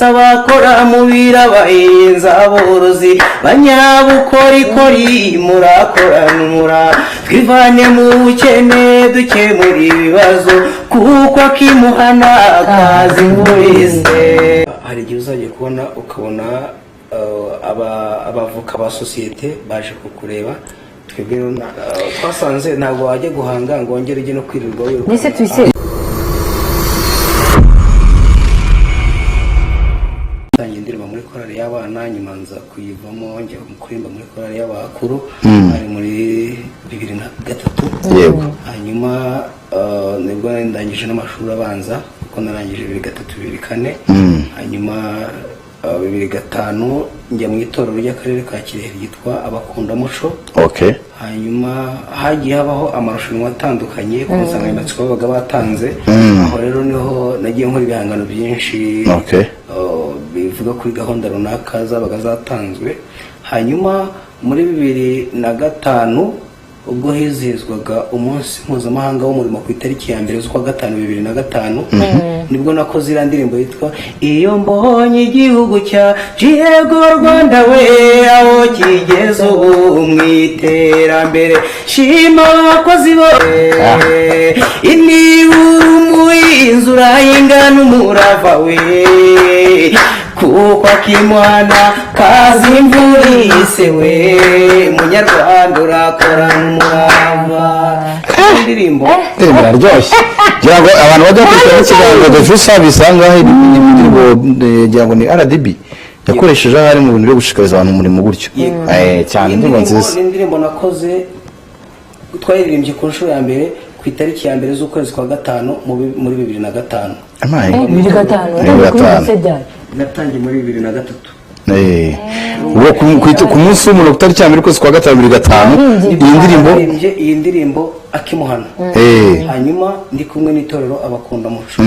Hose abakora mu birabahinzi, aborozi, banyabukorikori, murakorana umurava, twivane mu bukene, dukemura ibibazo, kuko akimuhana kazi imvura ihise. Hari igihe uzajya kubona ukabona abavoka ba sosiyete baje kukureba. Twebwe rero twasanze ntabwo wajya guhanga ngo wongere ujye no kwirirwa wiruka. Mbese tuyise. Natangiye indirimbo muri korali y'abana, nyuma nza kuyivamo, njya kuririmba muri korali y'abakuru, ari muri 2003. Hanyuma nibwo ndangije n'amashuri abanza, kuko narangije 2003, 2004. Hanyuma 2005 njya mu itorero ry'akarere ka Kirehe ryitwa Abakundamuco. Hanyuma hagiye habaho amarushanwa atandukanye ku nsanganyamatsiko babaga batanze. Aho rero niho nagiye nkora ibihangano byinshi bivuga kuri gahunda runaka zabaga zatanzwe. Hanyuma muri 2005, ubwo hizihizwaga umunsi mpuzamahanga w'umurimo ku itariki ya 1 z'ukwa gatanu 2005, nibwo nakoze iriya ndirimbo yitwa "Iyo mbonye igihugu cya Yego Rwanda we, aho kigeze ubu mu iterambere, shima abakozi bo." Niba uri umuhinzi, urahinga n'umurava we, kuko akimuhana kazi imvura ihise we. Munyarwanda, urakorana umurava. Indirimbo Indirimbo iraryoshye. Ngira ngo abantu bajya bakurikirana ikiganiro The True Service aha ngaha, iyi ndirimbo ngira ngo ni RDB yakoresheje ahari mu bintu byo gushishikariza abantu umurimo gutyo. Cyane. Iyi indirimbo ndirimbo nziza. Ni indirimbo nakoze, twayiririmbye ku nshuro ya mbere ku itariki ya 1 z'ukwezi kwa gatanu muri 2005. Amaye. 2005? Bibiri Watangiye kuririmba gatanu. se ryari? Natangiye muri 2003. Ubwo ku munsi w'umuntu ku itariki ya 1 ukwezi kwa gatanu 2005, iyi ndirimbo. Naririmbye iyi ndirimbo "Akimuhana". Hanyuma ndi kumwe n'itorero Abakundamuco,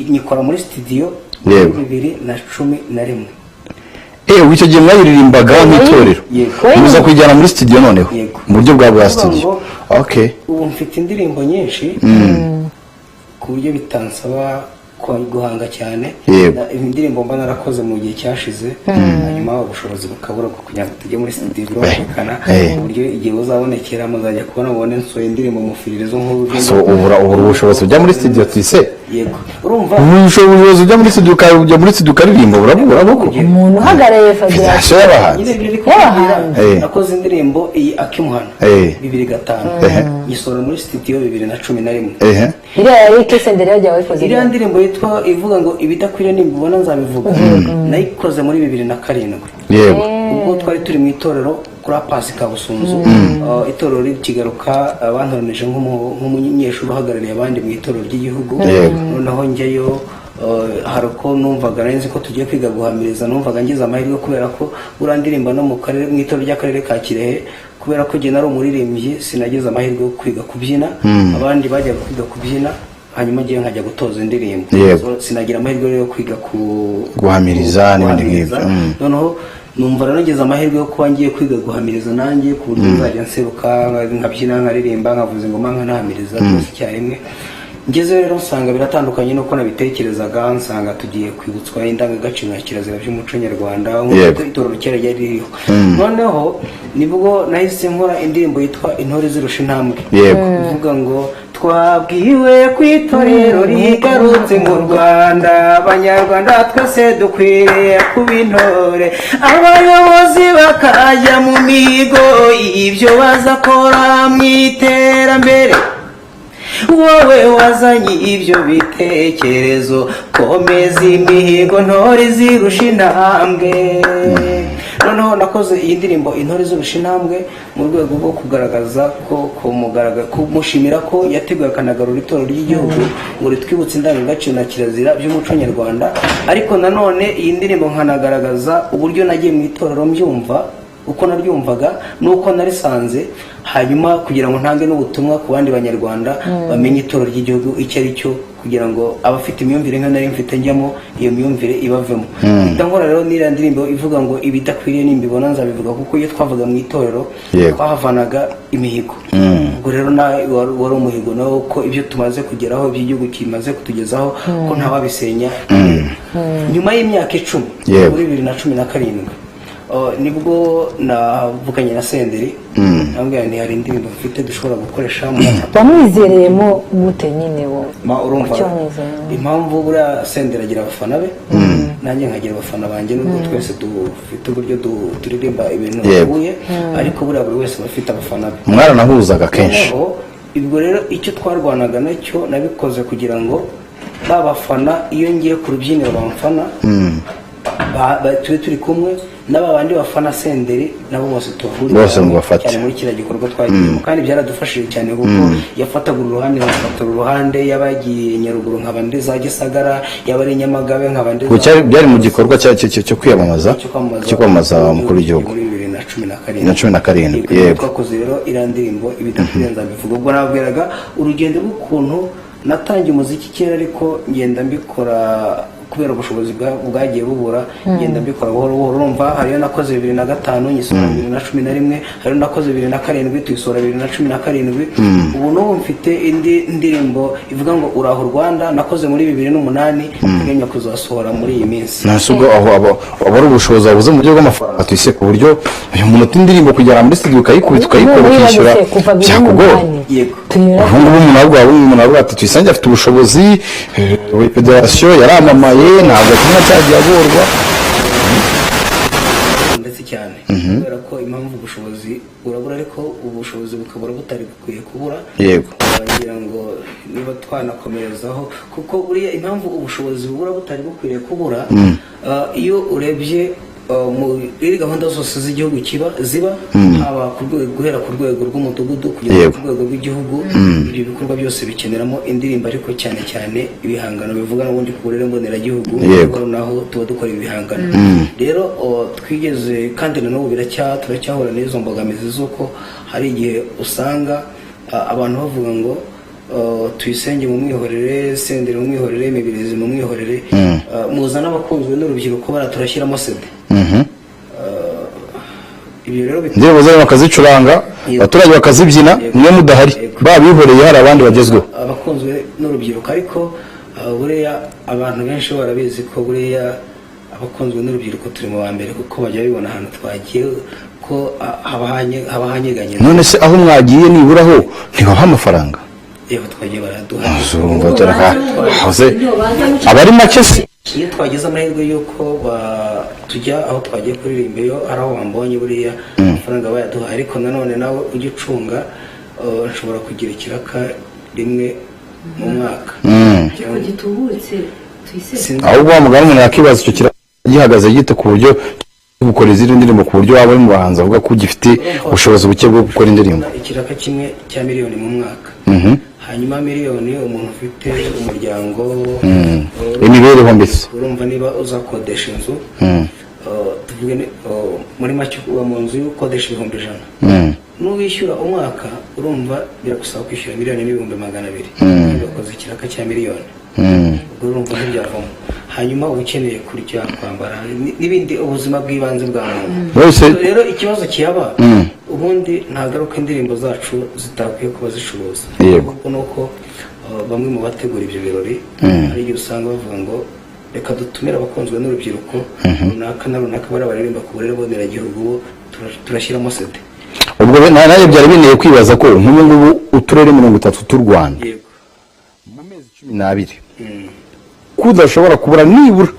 nyikora muri studio muri 2011. Ubwo icyo gihe mwayiririmbaga nk'itorero, Yego. muza kuyijyana muri studio noneho Yego. mu buryo bwa studio. Ngo ubu mfite indirimbo nyinshi ku buryo bitansaba guhanga cyane. Indirimbo mba narakoze mu gihe cyashize, hanyuma ubushobozi bukabura bwo kugira ngo tujye muri studio, birumvikana, ku buryo igihe buzabonekera muzajya kubona mubone nsohoye indirimbo mufiririzo nkuru. So ubura ubushobozi ujya muri studio tise? Yego, urumva. Ubushobozi ujya muri studio, ukajya muri studio ukaririmba, urabubura koko. Umuntu uhagarariye federasiyo Federasiyo y'abahanzi. Nyine ibyo uri kubwira. Nakoze indirimbo iyi "Akimuhana" 2005, nyisohora muri studio 2011. Iriya yari Kesenderi yagiye wayikoze? Iriya ndirimbo yitwa, ivuga ngo "Ibidakwiriye nimbibona nzabivuga", nayikoze muri 2007, ubwo twari turi mu itorero kuri APACE Kabusunzu. Itorero rikigaruka, bantoranije nk'umunyeshuri uhagarariye abandi mu itorero ry'igihugu. Noneho njyayo, hari uko numvaga nari nzi ko tugiye kwiga guhamiriza. Numvaga ngize amahirwe kubera ko buriya ndirimba no mu karere, mu itorero ry'akarere ka Kirehe. Kubera ko njye nari umuririmbyi, sinagize amahirwe yo kwiga kubyina. Abandi bajyaga kwiga kubyina, hanyuma ngiye nkajya gutoza indirimbo. So, sinagira amahirwe rero yo kwiga ku Guhamiriza n'ibindi guhamiriza. nk'ibyo. Noneho numva rero ngize amahirwe yo kuba ngiye kwiga guhamiriza nanjye, ku buryo nzajya nseruka, nkabyina, nkaririmba, nkavuza ingoma, nkanahamiriza, byose icyarimwe. Ngezeyo rero nsanga biratandukanye n'uko nabitekerezaga. Nsanga tugiye kwibutswa indangagaciro na kirazira by'umuco nyarwanda nk'uko itorero kera ryari ririho. Noneho nibwo nahise nkora indirimbo yitwa "Intore zirusha intambwe", ivuga ngo twabwiwe ko itorero rigarutse mu Rwanda, Abanyarwanda twese dukwiriye kuba intore, abayobozi bakajya mu mihigo ibyo bazakora mu iterambere. Wowe wazanye ibyo bitekerezo, komeza imihigo, ntore zirusha intambwe. Noneho nakoze iyi ndirimbo "Intore zirusha intambwe" mu rwego rwo kugaragaza ko kumushimira ko yateguye akanagarura itorero ry'igihugu ngo ritwibutse indangagaciro na kirazira by'umuco nyarwanda. Ariko nanone iyi ndirimbo nkanagaragaza uburyo nagiye mu itorero mbyumva. uko naryumvaga n'uko narisanze, hanyuma kugira ngo ntange n'ubutumwa ku bandi Banyarwanda bamenye itorero ry'igihugu icyo ari cyo, kugira ngo abafite imyumvire nka nari mfite njyamo, iyo myumvire ibavemo. Mpita nkora rero n'iriya ndirimbo ivuga ngo ibidakwiriye nimbibona nzabivuga, kuko iyo twavaga mu itorero twahavanaga imihigo. Ubwo rero nawe wari umuhigo nawo ko ibyo tumaze kugeraho, iby'igihugu kimaze kutugezaho, ko ntawabisenya. Nyuma y'imyaka 10, muri 2017, nibwo navuganye na Senderi, namubwira nti hari indirimbo mfite dushobora gukoresha muri aka Wamwizereyemo gute nyine wowe? Ma, urumva, Kuki wamwizereyemo? impamvu buriya Senderi agira abafana be, nanjye nkagira abafana banjye, nubwo twese dufite uburyo turirimba ibintu bihuye, ariko buriya buri wese aba afite abafana be. Mwaranahuzaga kenshi. Noneho, ubwo rero icyo twarwanaga nacyo nabikoze kugira ngo ba bafana, iyo ngiye ku rubyiniro bamfana, tube turi kumwe n'aba bandi bafana Senderi, nabo bose tubahurire Bose hamwe, mubafate. cyane muri kiriya gikorwa twagiyemo. Kandi byaradufashije cyane, kuko yafataga uruhande nkafata uruhande, yaba yagiye Nyaruguru nkaba ndi za Gisagara, yaba ari Nyamagabe nkaba ndi Ubwo byari mu gikorwa cyo kwiyamamaza, cyo kwamamaza, cyo kwamamaza umukuru w'igihugu. muri 2017. Na 17. Yego. Twakoze rero iriya ndirimbo ibidakwiriye nzabivuga. Ubwo nababwiraga urugendo rw'ukuntu natangiye umuziki kera, ariko ngenda mbikora kubera ubushobozi bwagiye bubura, ngenda mbikora buhoro buhoro. Urumva, hariyo nakoze 2005 nyisohora 2011, hariyo nakoze 2007 tuyisohora 2017. Ubu n'ubu mfite indi ndirimbo ivuga ngo Uraho Rwanda, nakoze muri 2008, nteganya kuzasohora muri iyi minsi. Nta ubwo aho aba ari ubushobozi wabuze mu buryo bw'amafaranga tuyise, ku buryo uyu munota indirimbo kugera muri studio ukayikubita, ukayikora, ukishyura, Kuva bibiri byakugora. n'umunani. Yego. Tunyura Ubu ngubu umuntu avuga ati Tuyisenge afite ubushobozi, we federasiyo yaramamaye, ntabwo kimwe cyagiye agorwa. Ndetse cyane kubera ko impamvu ubushobozi burabura, ariko ubushobozi bukabura butari bukwiye kubura. Wagira ngo niba twanakomerezaho, kuko buriya impamvu ubushobozi bubura butari bukwiriye kubura, iyo urebye muri gahunda zose z'igihugu kiba ziba, haba ku rwego, guhera ku rwego rw'umudugudu kugeza ku rwego rw'igihugu, ibyo bikorwa byose bikeneramo indirimbo, ariko cyane cyane ibihangano bivuga n'ubundi ku burere mboneragihugu. Naho tuba dukora ibihangano rero, twigeze kandi na n'ubu turacyahura n'izo mbogamizi z'uko hari igihe usanga abantu bavuga ngo Tuyisenge mu mwihorere, Senderi mu mwihorere, Mibirizi mu mwihorere, muzane abakunzwe n'urubyiruko bara turashyiramo CD. Ibyo rero bituma Indirimbo zanyu bakazicuranga, abaturage bakazibyina, mwe mudahari, babihoreye, hari abandi bagezweho. Abakunzwe n'urubyiruko, ariko buriya abantu benshi barabizi ko buriya abakunzwe n'urubyiruko turi mu ba mbere, kuko bajya babibona ahantu twagiye ko haba hanyeganyeza. None se aho mwagiye nibura ho ntibaha amafaranga? Yewe, twagiye baraduha. Urumva hoze abari make se? Iyo twagize amahirwe y'uko tujya aho twagiye kuririmba, iyo ari aho wambonye, buriya amafaranga bayaduha. Ariko nanone nawe ujya ucunga, nshobora kugira ikiraka rimwe mu mwaka. Ariko gitubutse Tuyise. Sinzi. Ahubwo wa mugani umuntu yakibaza icyo kira gihagaze gite, ku buryo gukora izindi ndirimbo, ku buryo waba uri mu bahanzi avuga ko ugifite ubushobozi buke bwo gukora indirimbo. Ikiraka kimwe cya miliyoni mu mwaka. Hanyuma miliyoni, umuntu ufite umuryango, Imibereho mbese. urumva niba uzakodesha inzu, tuvuge muri make uba mu nzu ukodesha 100,000, n'uwishyura umwaka, urumva biragusaba kwishyura 1,200,000, kandi wakoze ikiraka cya miliyoni. Ubwo urumva ntibyavamo. Hanyuma uba ukeneye kurya, kwambara, n'ibindi, ubuzima bw'ibanze bwa muntu. Bose. Rero ikibazo kihaba, ubundi ntagaruka indirimbo zacu zitakwiye kuba zicuruza, ahubwo ni uko bamwe mu bategura ibyo birori hari igihe usanga bavuga ngo reka dutumire abakunzwe n'urubyiruko runaka na runaka, bariya baririmba ku burere mboneragihugu, bo turashyiramo CD. Ubwo nanjye byari binteye kwibaza ko nk'ubu ngubu uturere 30 tw'u Rwanda, mu mezi 12, kudashobora kubura nibura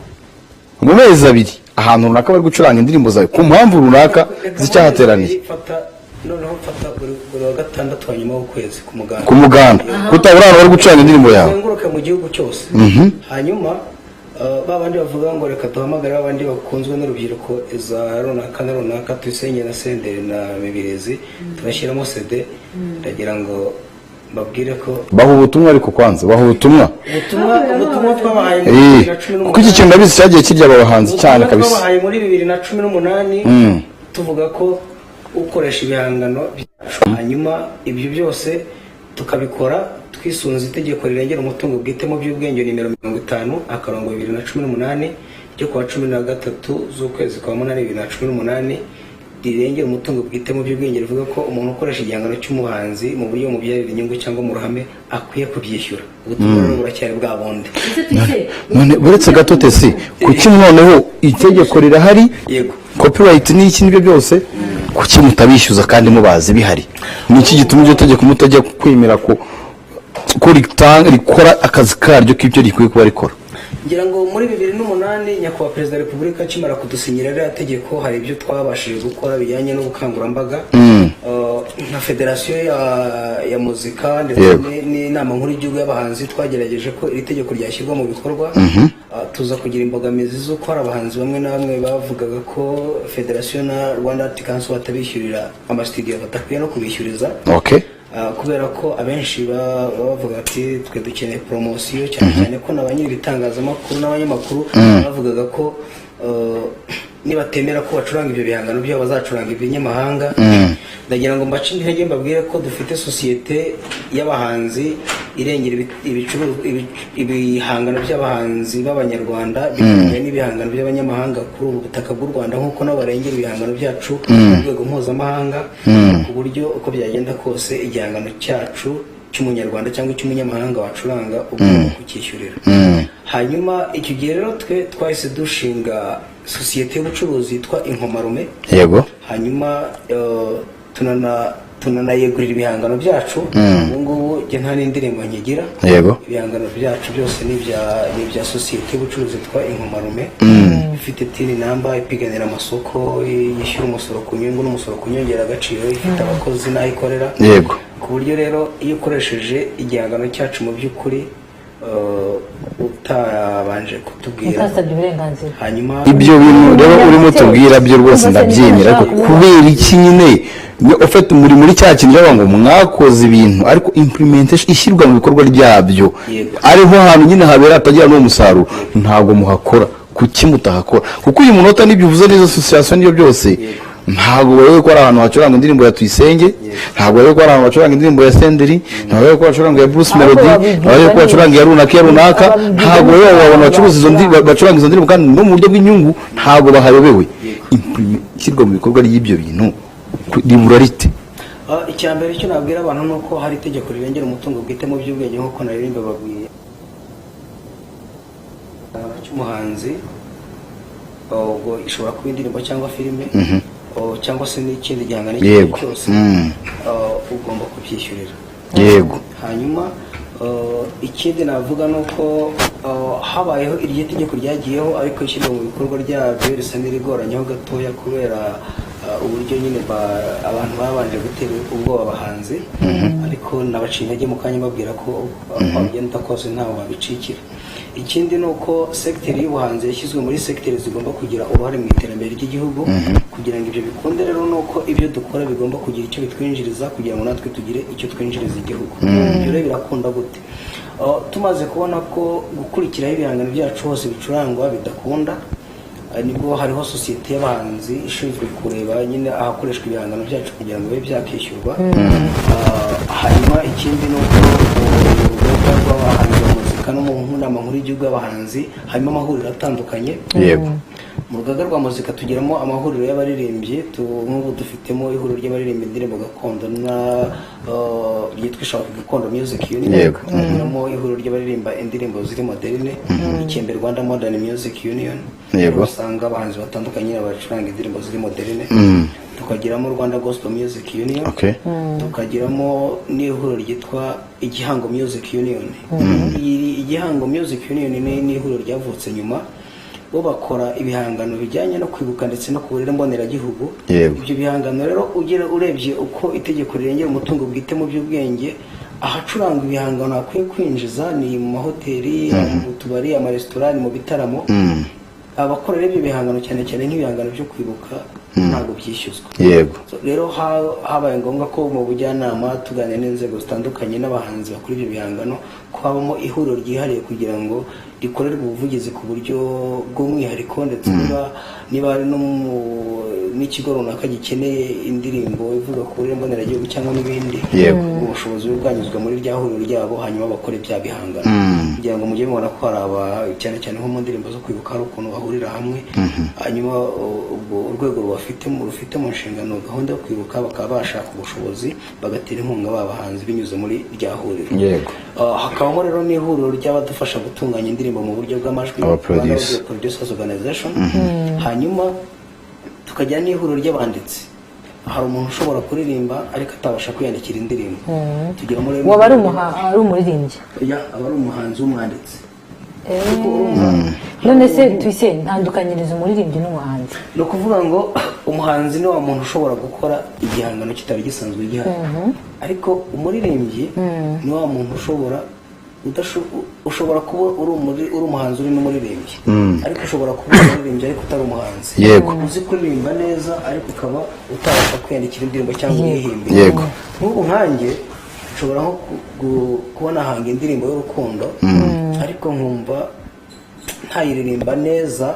mu mezi 2 ahantu runaka bari gucuranga indirimbo zawe ku mpamvu runaka Reka zicyahateraniye. Fata noneho, fata buri wa gatandatu wa nyuma w'ukwezi ku muganda. Ku muganda kutabura ahantu bari gucuranga indirimbo yawe. Uzenguruke mu gihugu cyose, hanyuma ba bandi bavuga ngo reka duhamagare ba bandi bakunzwe n'urubyiruko za runaka na runaka, Tuyisenge na Senderi na Mibirizi, turashyiramo CD, ndagira ngo mbabwire ko Baha ubutumwa, ariko kwanza baha ubutumwa. Ubutumwa twabahaye muri 2018, Kuko iki kintu ndabizi cyagiye kirya aba bahanzi cyane ubutumwa kabisa. twabahaye muri 2018. Tuvuga ko ukoresha ibihangano byacu, hanyuma ibyo byose tukabikora twisunze itegeko rirengera umutungo bwite mu by'ubwenge nimero 50/2018 ryo kuwa 13 z'ukwezi kwa 8 2018, rirengera umutungo bwite mu by'ubwenge, rivuga ko umuntu ukoresha igihangano cy'umuhanzi mu buryo bumubyarira inyungu cyangwa mu ruhame akwiye kubyishyura. Ubutumwa rero buracyari bwa bundi. Ese Tuyise, None uretse gato, Tesi, kuki noneho itegeko rirahari, Yego. copyright n'iki n'ibyo byose, kuki mutabishyuza kandi mubazi bihari? Ni iki gituma iryo tegeko mutajya kwemera ko ritanga, rikora akazi karyo k'ibyo rikwiye kuba rikora? Ngira ngo muri 2008 Nyakubahwa Perezida wa Repubulika akimara kudusinyira ririya tegeko, hari ibyo twabashije gukora bijyanye n'ubukangurambaga nka federasiyo ya muzika ndetse n'inama nkuru y'igihugu y'abahanzi. Twagerageje ko iri tegeko ryashyirwa mu bikorwa. Tuza kugira imbogamizi z'uko hari abahanzi bamwe na bamwe bavugaga ko federasiyo na Rwanda Art Council batabishyurira amasitudiyo, badakwiye no kubishyuriza. Kubera ko abenshi baba bavuga ati twe dukeneye poromosiyo, cyane cyane ko na ba nyiri ibitangazamakuru n'abanyamakuru bavugaga ko nibatemera ko bacuranga ibyo bihangano byabo, bazacuranga ibinyamahanga. Ndagira ngo mbace intege, mbabwire ko dufite sosiyete y'abahanzi irengera ibihangano by'abahanzi b'Abanyarwanda, bikongera n'ibihangano by'abanyamahanga kuri ubu butaka bw'u Rwanda, nk'uko nabo barengera ibihangano byacu ku rwego mpuzamahanga, ku buryo uko byagenda kose igihangano cyacu cy'Umunyarwanda cyangwa icy'umunyamahanga wacuranga ugomba kucyishyurira. Hanyuma icyo gihe rero twe twahise dushinga sosiyete y'ubucuruzi yitwa Inkomarume. Hanyuma tunanayegurira ibihangano byacu. Ubu ngubu njye nta n'indirimbo nkigira. Ibihangano byacu byose ni ibya sosiyete y'ubucuruzi yitwa Inkomarume, ifite TIN number, ipiganira amasoko, yishyura umusoro ku nyungu n'umusoro ku nyongeragaciro, ifite abakozi n'aho ikorera, ku buryo rero iyo ukoresheje igihangano cyacu mu by'ukuri utabanje kutubwira, utasabye uburenganzira. Hanyuma Ibyo bintu rero urimo tubwira byo rwose ndabyemera, ariko kubera iki nyine ufite muri cya kintu cyavuga ngo mwakoze ibintu, ariko implementation, ishyirwa mu bikorwa ryabyo, ariho hantu nyine habera hatagira n'uwo musaruro, ntabwo muhakora? Kuki mutahakora? Kuko uyu munota n'ibyo uvuze n'izo association n'ibyo byose, ntabwo bayobewe ko ari ahantu hacuranga indirimbo ya Tuyisenge, ntabwo bayobewe ko ari ahantu hacuranga indirimbo ya Senderi, ntabwo bayobewe ko hacuranga iya Bruce Ahubwo Melody, babibwirwa ntabwo bayobewe ko hacuranga iya runaka, iya runaka. Babibwirwa Ntabwo bayobewe abantu bacuruza izo bacuranga izo ndirimbo, kandi no mu buryo bw'inyungu ntabwo bahayobewe. Ishyirwa mu bikorwa ry'ibyo bintu ribura rite? Icya mbere icyo nabwira abantu ni uko hari itegeko rirengera umutungo bwite mu by'ubwenge, nk'uko nari mbababwiye, cy'umuhanzi, ubwo ishobora kuba indirimbo cyangwa filime, cyangwa se n'ikindi gihangano icyo ari cyo cyose, ugomba kubyishyurira. Hanyuma ikindi navuga ni uko habayeho iryo tegeko ryagiyeho, ariko ishyirwa mu bikorwa ryabyo risa n'irigoranyeho gatoya, kubera uburyo nyine abantu babanje gutera ubwoba abahanzi. Ariko nabaciye intege mu kanya mbabwira ko uko wabigenda kose ntawe wabicikira. Ikindi ni uko segiteri y'ubuhanzi yashyizwe muri segiteri zigomba kugira uruhare mu iterambere ry'igihugu. Kugira ngo ibyo bikunde rero, ni uko ibyo dukora bigomba kugira icyo bitwinjiriza, kugira ngo natwe tugire icyo twinjiriza igihugu. Ibyo rero birakunda gute? Tumaze kubona ko gukurikiraho ibihangano byacu hose bicurangwa bidakunda, nibwo hariho sosiyete y'abahanzi ishinzwe kureba nyine ahakoreshwa ibihangano byacu kugira ngo bibe byakishyurwa. Hanyuma ikindi ni uko urugaga rw'abahanzi ba muzika no mu nama nkuru y'igihugu y'abahanzi harimo amahuriro atandukanye. Mu rugaga rwa muzika tugiramo amahuriro y'abaririmbyi. Nk'ubu dufitemo ihuriro ry'abaririmba indirimbo gakondo na ryitwa Ishaka Gakondo Music Union. Tugiramo ihuriro ry'abaririmba indirimbo ziri moderne, Ikembe Rwanda Modern Music Union. Usanga abahanzi batandukanye bacuranga indirimbo ziri moderne. Tukagiramo Rwanda Gospel Music Union. Tukagiramo n'ihuriro ryitwa Igihango Music Union. Iri Igihango Music Union ni ihuriro ryavutse nyuma, bo bakora ibihangano bijyanye no kwibuka ndetse no ku burere mboneragihugu. Ibyo bihangano rero, ugira urebye uko itegeko rirengera umutungo bwite mu by'ubwenge, ahacuranga ibihangano hakwiye kwinjiza ni mu mahoteli, mu tubari, amaresitora, ni mu bitaramo. Abakora rero ibyo bihangano, cyane cyane nk'ibihangano byo kwibuka, ntabwo byishyuzwa. So, rero habaye ngombwa ko mu bujyanama tuganira n'inzego zitandukanye n'abahanzi bakora ibyo bihangano, ko habamo ihuriro ryihariye kugira ngo rikorerwa ubuvugizi ku buryo bw'umwihariko, ndetse niba hari no n'ikigo runaka gikeneye indirimbo ivuga ku burere mboneragihugu cyangwa n'ibindi, ubwo bushobozi bube bwanyuzwa muri rya huriro ryabo, hanyuma bakore bya bihangano, kugira ngo mujye mubona ko hari aba, cyane cyane nko mu ndirimbo zo kwibuka, hari ukuntu bahurira hamwe, hanyuma ubwo urwego rufite mu nshingano gahunda yo kwibuka bakaba bashaka ubushobozi, bagatera inkunga ba bahanzi binyuze muri rya huriro. Hakabamo rero n'ihuriro ry'abadufasha gutunganya indirimbo mu buryo bw'amajwi, Aba producer. Rwanda Audio Producers Organization. Hanyuma tukagira n'ihuriro ry'abanditsi. Hari umuntu ushobora kuririmba ariko atabasha kwiyandikira indirimbo. Tugiramo rero Waba ari umuririmbyi? Ya, aba ari umuhanzi w'umwanditsi. Kuko urumva, None se tuyise ntandukanyiriza umuririmbyi n'umuhanzi. Ni ukuvuga ngo umuhanzi ni wa muntu ushobora gukora igihangano kitari gisanzwe gihari, ariko umuririmbyi ni wa muntu ushobora kuba uri umuhanzi uri n'umuririmbyi, ariko ushobora kuba uri umuririmbyi ariko utari umuhanzi. Uzi kuririmba neza ariko ukaba utabasha kwiyandikira indirimbo cyangwa uyihimbire. Nk'ubu nkanjye nshobora nko kuba nahanga indirimbo y'urukundo, ariko nkumva ntayiririmba neza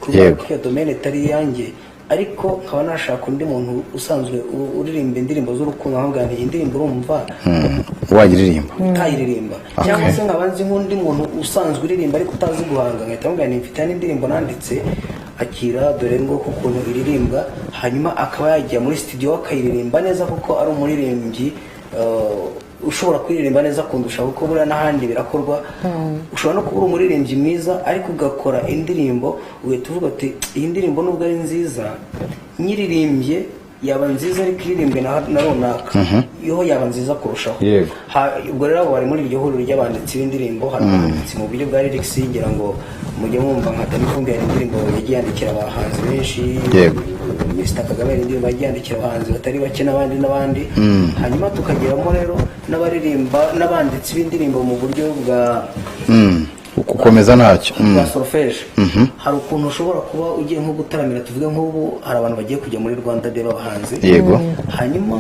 kubera ko iyo domaine itari iyanjye, ariko nkaba nashaka undi muntu usanzwe uririmba indirimbo z'urukundo, nkamubwira nti: "Iyi ndirimbo urumva Wayiririmba?" Utayiririmba. Cyangwa se nkaba nzi nk'undi muntu usanzwe uririmba ariko utazi guhanga, nkahita mubwira nti: "Mfite n'indirimbo nanditse, akira, dore nguko ukuntu iririmbwa." Hanyuma akaba yajya muri studio akayiririmba neza, kuko ari umuririmbyi ushobora kuririmba neza kundusha, kuko buriya n'ahandi birakorwa. Ushobora no kuba uri umuririmbyi mwiza ariko ugakora indirimbo ugahita uvuga uti: "Iyi ndirimbo nubwo ari nziza, nyiririmbye yaba nziza, ariko iririmbwe na runaka yo yaba nziza kurushaho." Ubwo rero abo bari muri iryo huriro ry'abanditsi b'indirimbo. Hari abanditsi mu buryo bwa lyrics, ngira ngo mujye mwumva nka Danny Vumbi, hari indirimbo yagiye yandikira abahanzi benshi. Mr Kagame hari indirimbo yagiye yandikira abahanzi batari bake, n'abandi n'abandi. Hanyuma tukageramo rero n'abaririmba n'abanditsi b'indirimbo mu buryo bwa Gukomeza ntacyo. Bwa solfège. Hari ukuntu ushobora kuba ugiye nko gutaramira, tuvuge nk'ubu hari abantu bagiye kujya muri Rwanda Day b'abahanzi, hanyuma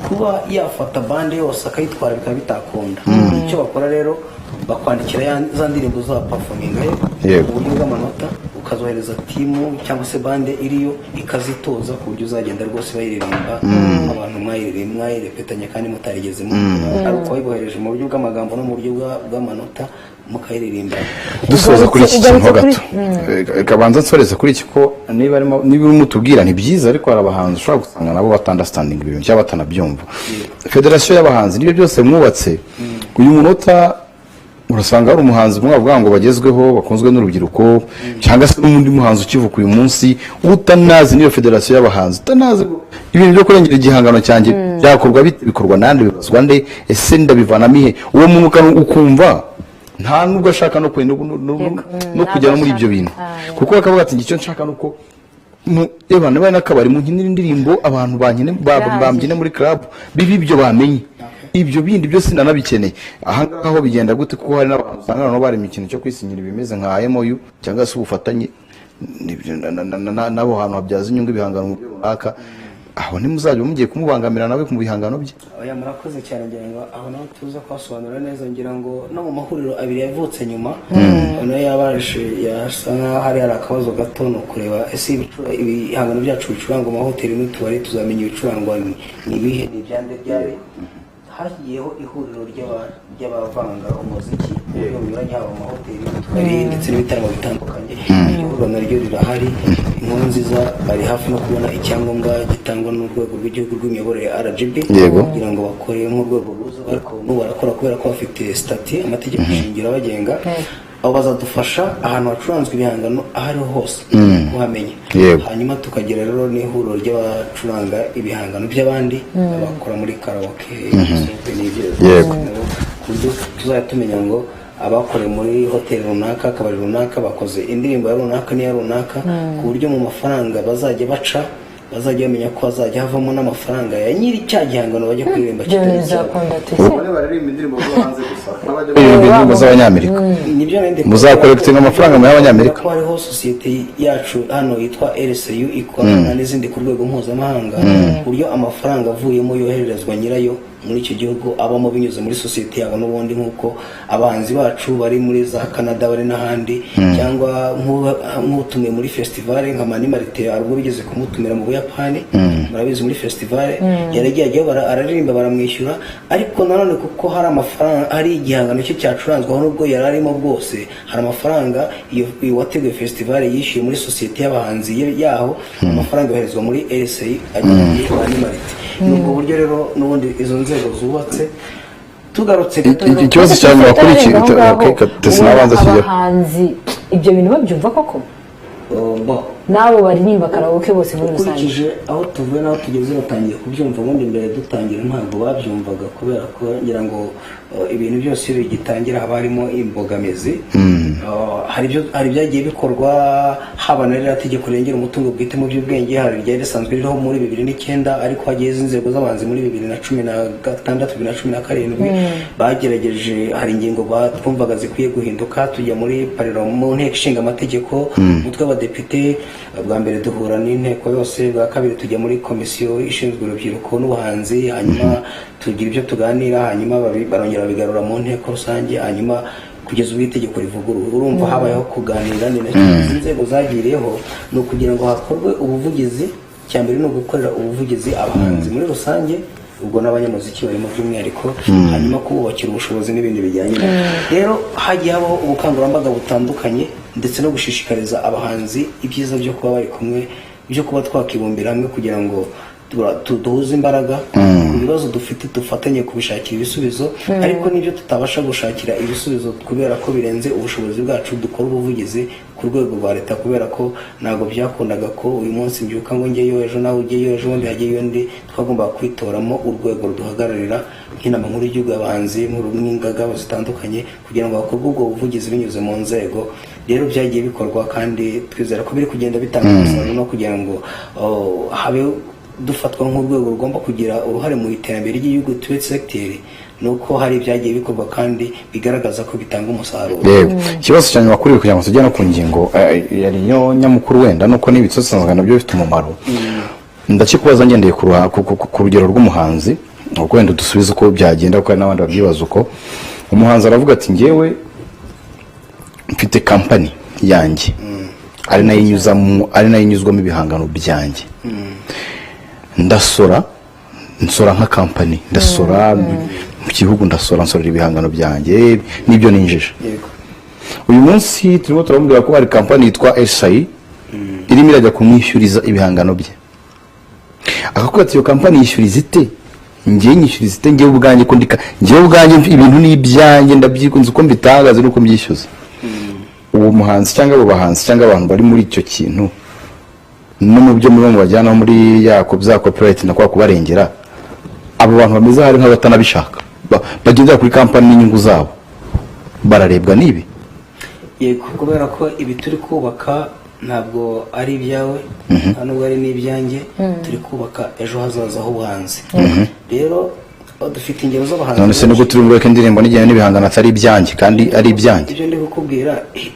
kuba yafata band yose akayitwara bikaba bitakunda. Icyo bakora rero, bakwandikira za ndirimbo za performingayo mu buryo bw'amanota, ukazohereza team cyangwa se band iriyo ikazitoza, ku buryo uzagenda rwose bayiririmba, abantu mwayiririmba, mwayirepetanye kandi mutarigeze ari uko wayibohereje mu buryo bw'amagambo no mu buryo bw'amanota, mukayiririmba. Dusoza kuri iki kintu ho Ugarutse gato. Reka banza nsoreze kuri iki, ko niba urimo utubwira ni byiza, ariko hari abahanzi ushobora gusanga nabo bataunderstandinga ibintu cyangwa batanabyumva. Federasiyo y'abahanzi nibyo byose mwubatse. Uyu munota urasanga hari umuhanzi mwavuga ngo bagezweho, bakunzwe n'urubyiruko, cyangwa se n'undi muhanzi ukivuka uyu munsi utanazi n'iyo federasiyo y'abahanzi, utanazi ngo ibintu byo kurengera igihangano cyanjye byakorwa bite, bikorwa nande, bibazwa nde, ese ndabivanamo ihe? Uwo muntu ukumva nta nubwo ashaka no kujya no muri ibyo bintu, kuko bakavuga ati: "Icyo nshaka ni uko eba niba n'akabari munkinira indirimbo, abantu bankine bambyine muri club, bibe ibyo, bamenye ibyo bindi byose nanabikeneye." Ahangaha ho bigenda gute? Kuko hari n'abantu usanga noneho barema ikintu cyo kwisinyira ibimeze nka MOU cyangwa se ubufatanye n'abo hantu habyaza inyungu ibihangano mu buryo runaka. Aho ntimuzajya mugiye kumubangamira nawe mu bihangano bye? Oya, murakoze cyane. Ngira ngo aho naho tuza kuhasobanura neza. Ngira ngo no mu mahuriro abiri yavutse nyuma, aho nayo yabaje yasa nkaho hari akabazo gato. Ni ukureba ese ibihangano byacu bicurangwa mu mahoteli n'utubari, tuzamenya ibicurangwa ni ibihe, ni ibyande byari. Hagiyeho ihuriro ry'abavanga umuziki mu buryo bunyuranye, haba mu mahoteli n'utubari ndetse n'ibitaramo bitandukanye. Iryo huriro naryo rirahari. Inkuru nziza, bari hafi no kubona icyangombwa gitangwa n'urwego rw'igihugu rw'imiyoborere, RGB, kugira ngo bakore nk'urwego ruza, ariko n'ubu barakora kubera ko bafite statut, amategeko shingiro abagenga. Abo bazadufasha ahantu hacuranzwe ibihangano aho ariho hose kuhamenya. Hanyuma tukagira rero n'ihuriro ry'abacuranga ibihangano by'abandi, abakora muri karaoke n'ibyo, ku buryo tuzajya tumenya ngo abakoreye muri hoteli runaka, akabari runaka, bakoze indirimbo ya runaka n'iya runaka, ku buryo mu mafaranga bazajya baca bazajya bamenya ko hazajya havamo n'amafaranga ya nyiri cya gihangano bajya kuririmba Ibyo kitari bintu icyabo. bizakunda tuyise. Baririmba indirimbo zo hanze gusa, baririmba indirimbo z'abanyamerika. Nibyo nari ndi Muzacollectinga amafaranga mu y'abanyamerika. ko hariho sosiyete yacu hano yitwa RCU ikorana n'izindi ku rwego mpuzamahanga, ku buryo amafaranga avuyemo yohererezwa nyirayo muri icyo gihugu abamo binyuze muri sosiyete yabo n'ubundi, nk'uko abahanzi bacu bari muri za Canada, bari n'ahandi, cyangwa nk'utumiwe muri festival nka Mani Martin, hari ubwo bigeze kumutumira mu Buyapani, murabizi, muri festival yaragiye ajyayo, araririmba, baramwishyura. Ariko nanone kuko hari amafaranga, hari igihangano cye cyacuranzweho, nubwo yari arimo bwose, hari amafaranga iyo wateguye festival yishyuye muri sosiyete y'abahanzi yaho, amafaranga yoherezwa muri RSI agiye Mani Martin. Ni ubwo buryo rero n'ubundi izo nzego zubatse. Tugarutse gato rero- Ikibazo cya nyuma kuri iki Aho ngaho, okay, sinabanza ubona kijya abahanzi ibyo bintu babyumva koko? Oh, bo. N'abo baririmba karaoke bose muri rusange. Ukurikije aho tuvuye n'aho tugeze, batangiye kubyumva. Ubundi mbere dutangira ntabwo babyumvaga, kubera ko ngira ngo ibintu byose iyo bigitangira haba harimo imbogamizi. Hari ibyagiye bikorwa, haba na ririya tegeko rirengera umutungo bwite mu by'ubwenge, hari iryari risanzwe ririho muri 2009, ariko hagiye izi nzego z'abahanzi muri 2016, 2017 bagerageje, hari ingingo twumvaga zikwiye guhinduka, tujya muri pariro, mu nteko ishinga amategeko, umutwe w'abadepite. Bwa mbere duhura n'inteko yose, bwa kabiri tujya muri komisiyo ishinzwe urubyiruko n'ubuhanzi, hanyuma tugira ibyo tuganira, hanyuma barongera babigarura mu nteko rusange, hanyuma kugeza ubu itegeko rivuguruwe. Urumva habayeho kuganira. Ni nacyo izi nzego zagiriyeho, ni ukugira ngo hakorwe ubuvugizi. Icya mbere ni ugukorera ubuvugizi abahanzi muri rusange, ubwo n'abanyamuziki barimo by'umwihariko, hanyuma kububakira ubushobozi n'ibindi bijyanye nabyo. Rero hagiye habaho ubukangurambaga butandukanye, ndetse no gushishikariza abahanzi ibyiza byo kuba bari kumwe, byo kuba twakibumbira hamwe kugira ngo duhuze imbaraga ku bibazo dufite, dufatanye kubishakira ibisubizo. Ariko n'ibyo tutabasha gushakira ibisubizo kubera ko birenze ubushobozi bwacu, dukora ubuvugizi ku rwego rwa leta, kubera ko ntabwo byakundaga ko uyu munsi mbyuka ngo njyeyo, ejo nawe ujyeyo, ejo bundi hajyeyo undi. Twagombaga kwitoramo urwego ruduhagararira nk'Inama Nkuru y'Igihugu y'Abahanzi, nk'ingaga zitandukanye, kugira ngo hakorwe ubwo buvugizi binyuze mu nzego. Rero byagiye bikorwa, kandi twizera ko biri kugenda bitanga umusaruro, no kugira ngo habe dufatwa nk'urwego rugomba kugira uruhare mu iterambere ry'igihugu, tube segiteri, ni uko hari ibyagiye bikorwa kandi bigaragaza ko bitanga umusaruro. Yego, ikibazo cya nyuma kuri ibi, kugira ngo tujye no ku ngingo yari yo nyamukuru, wenda nuko n'ibitsosanzwe nabyo bifite umumaro, ndakikubaza ngendeye ku rugero rw'umuhanzi, ubwo wenda dusubize uko byagenda, kuko hari n'abandi babyibaza uko. Umuhanzi aravuga ati: "Ngewe mfite kampani yanjye, ari nayo inyuzwamo ibihangano byanjye, ndasora, nsora nka kampani, ndasora mu gihugu, ndasora, nsorera ibihangano byanjye n'ibyo ninjije." Uyu munsi turimo turamubwira ko hari kampani yitwa RSAU irimo irajya kumwishyuriza ibihangano bye, akakubwira ati: "Iyo kampani yishyuriza ite? Ngewe nyishyuriza ite? Ngewe ubwanjye ko ndika, ngewe ubwanjye ibintu ni ibyanjye, ndabyikunze uko mbitangaza n'uko mbyishyuza." Uwo muhanzi cyangwa abo bahanzi cyangwa abantu bari muri icyo kintu, no mu byo murimo mubajyana muri ya za copyright na kwa kubarengera, abo bantu bameze hari nk'abatanabishaka, bagendera kuri kampani n'inyungu zabo, bararebwa n'ibi? Yego, kubera ko ibi turi kubaka ntabwo ari ibyawe, nta nubwo ari n'ibyanjye. Turi kubaka ejo hazaza h'ubuhanzi. Rero dufite ingero z'abahanzi None se nibwo turi buvuge ko indirimbo n'igihe n'ibihangano atari ibyanjye kandi ari ibyanjye? Ibyo ndi kukubwira,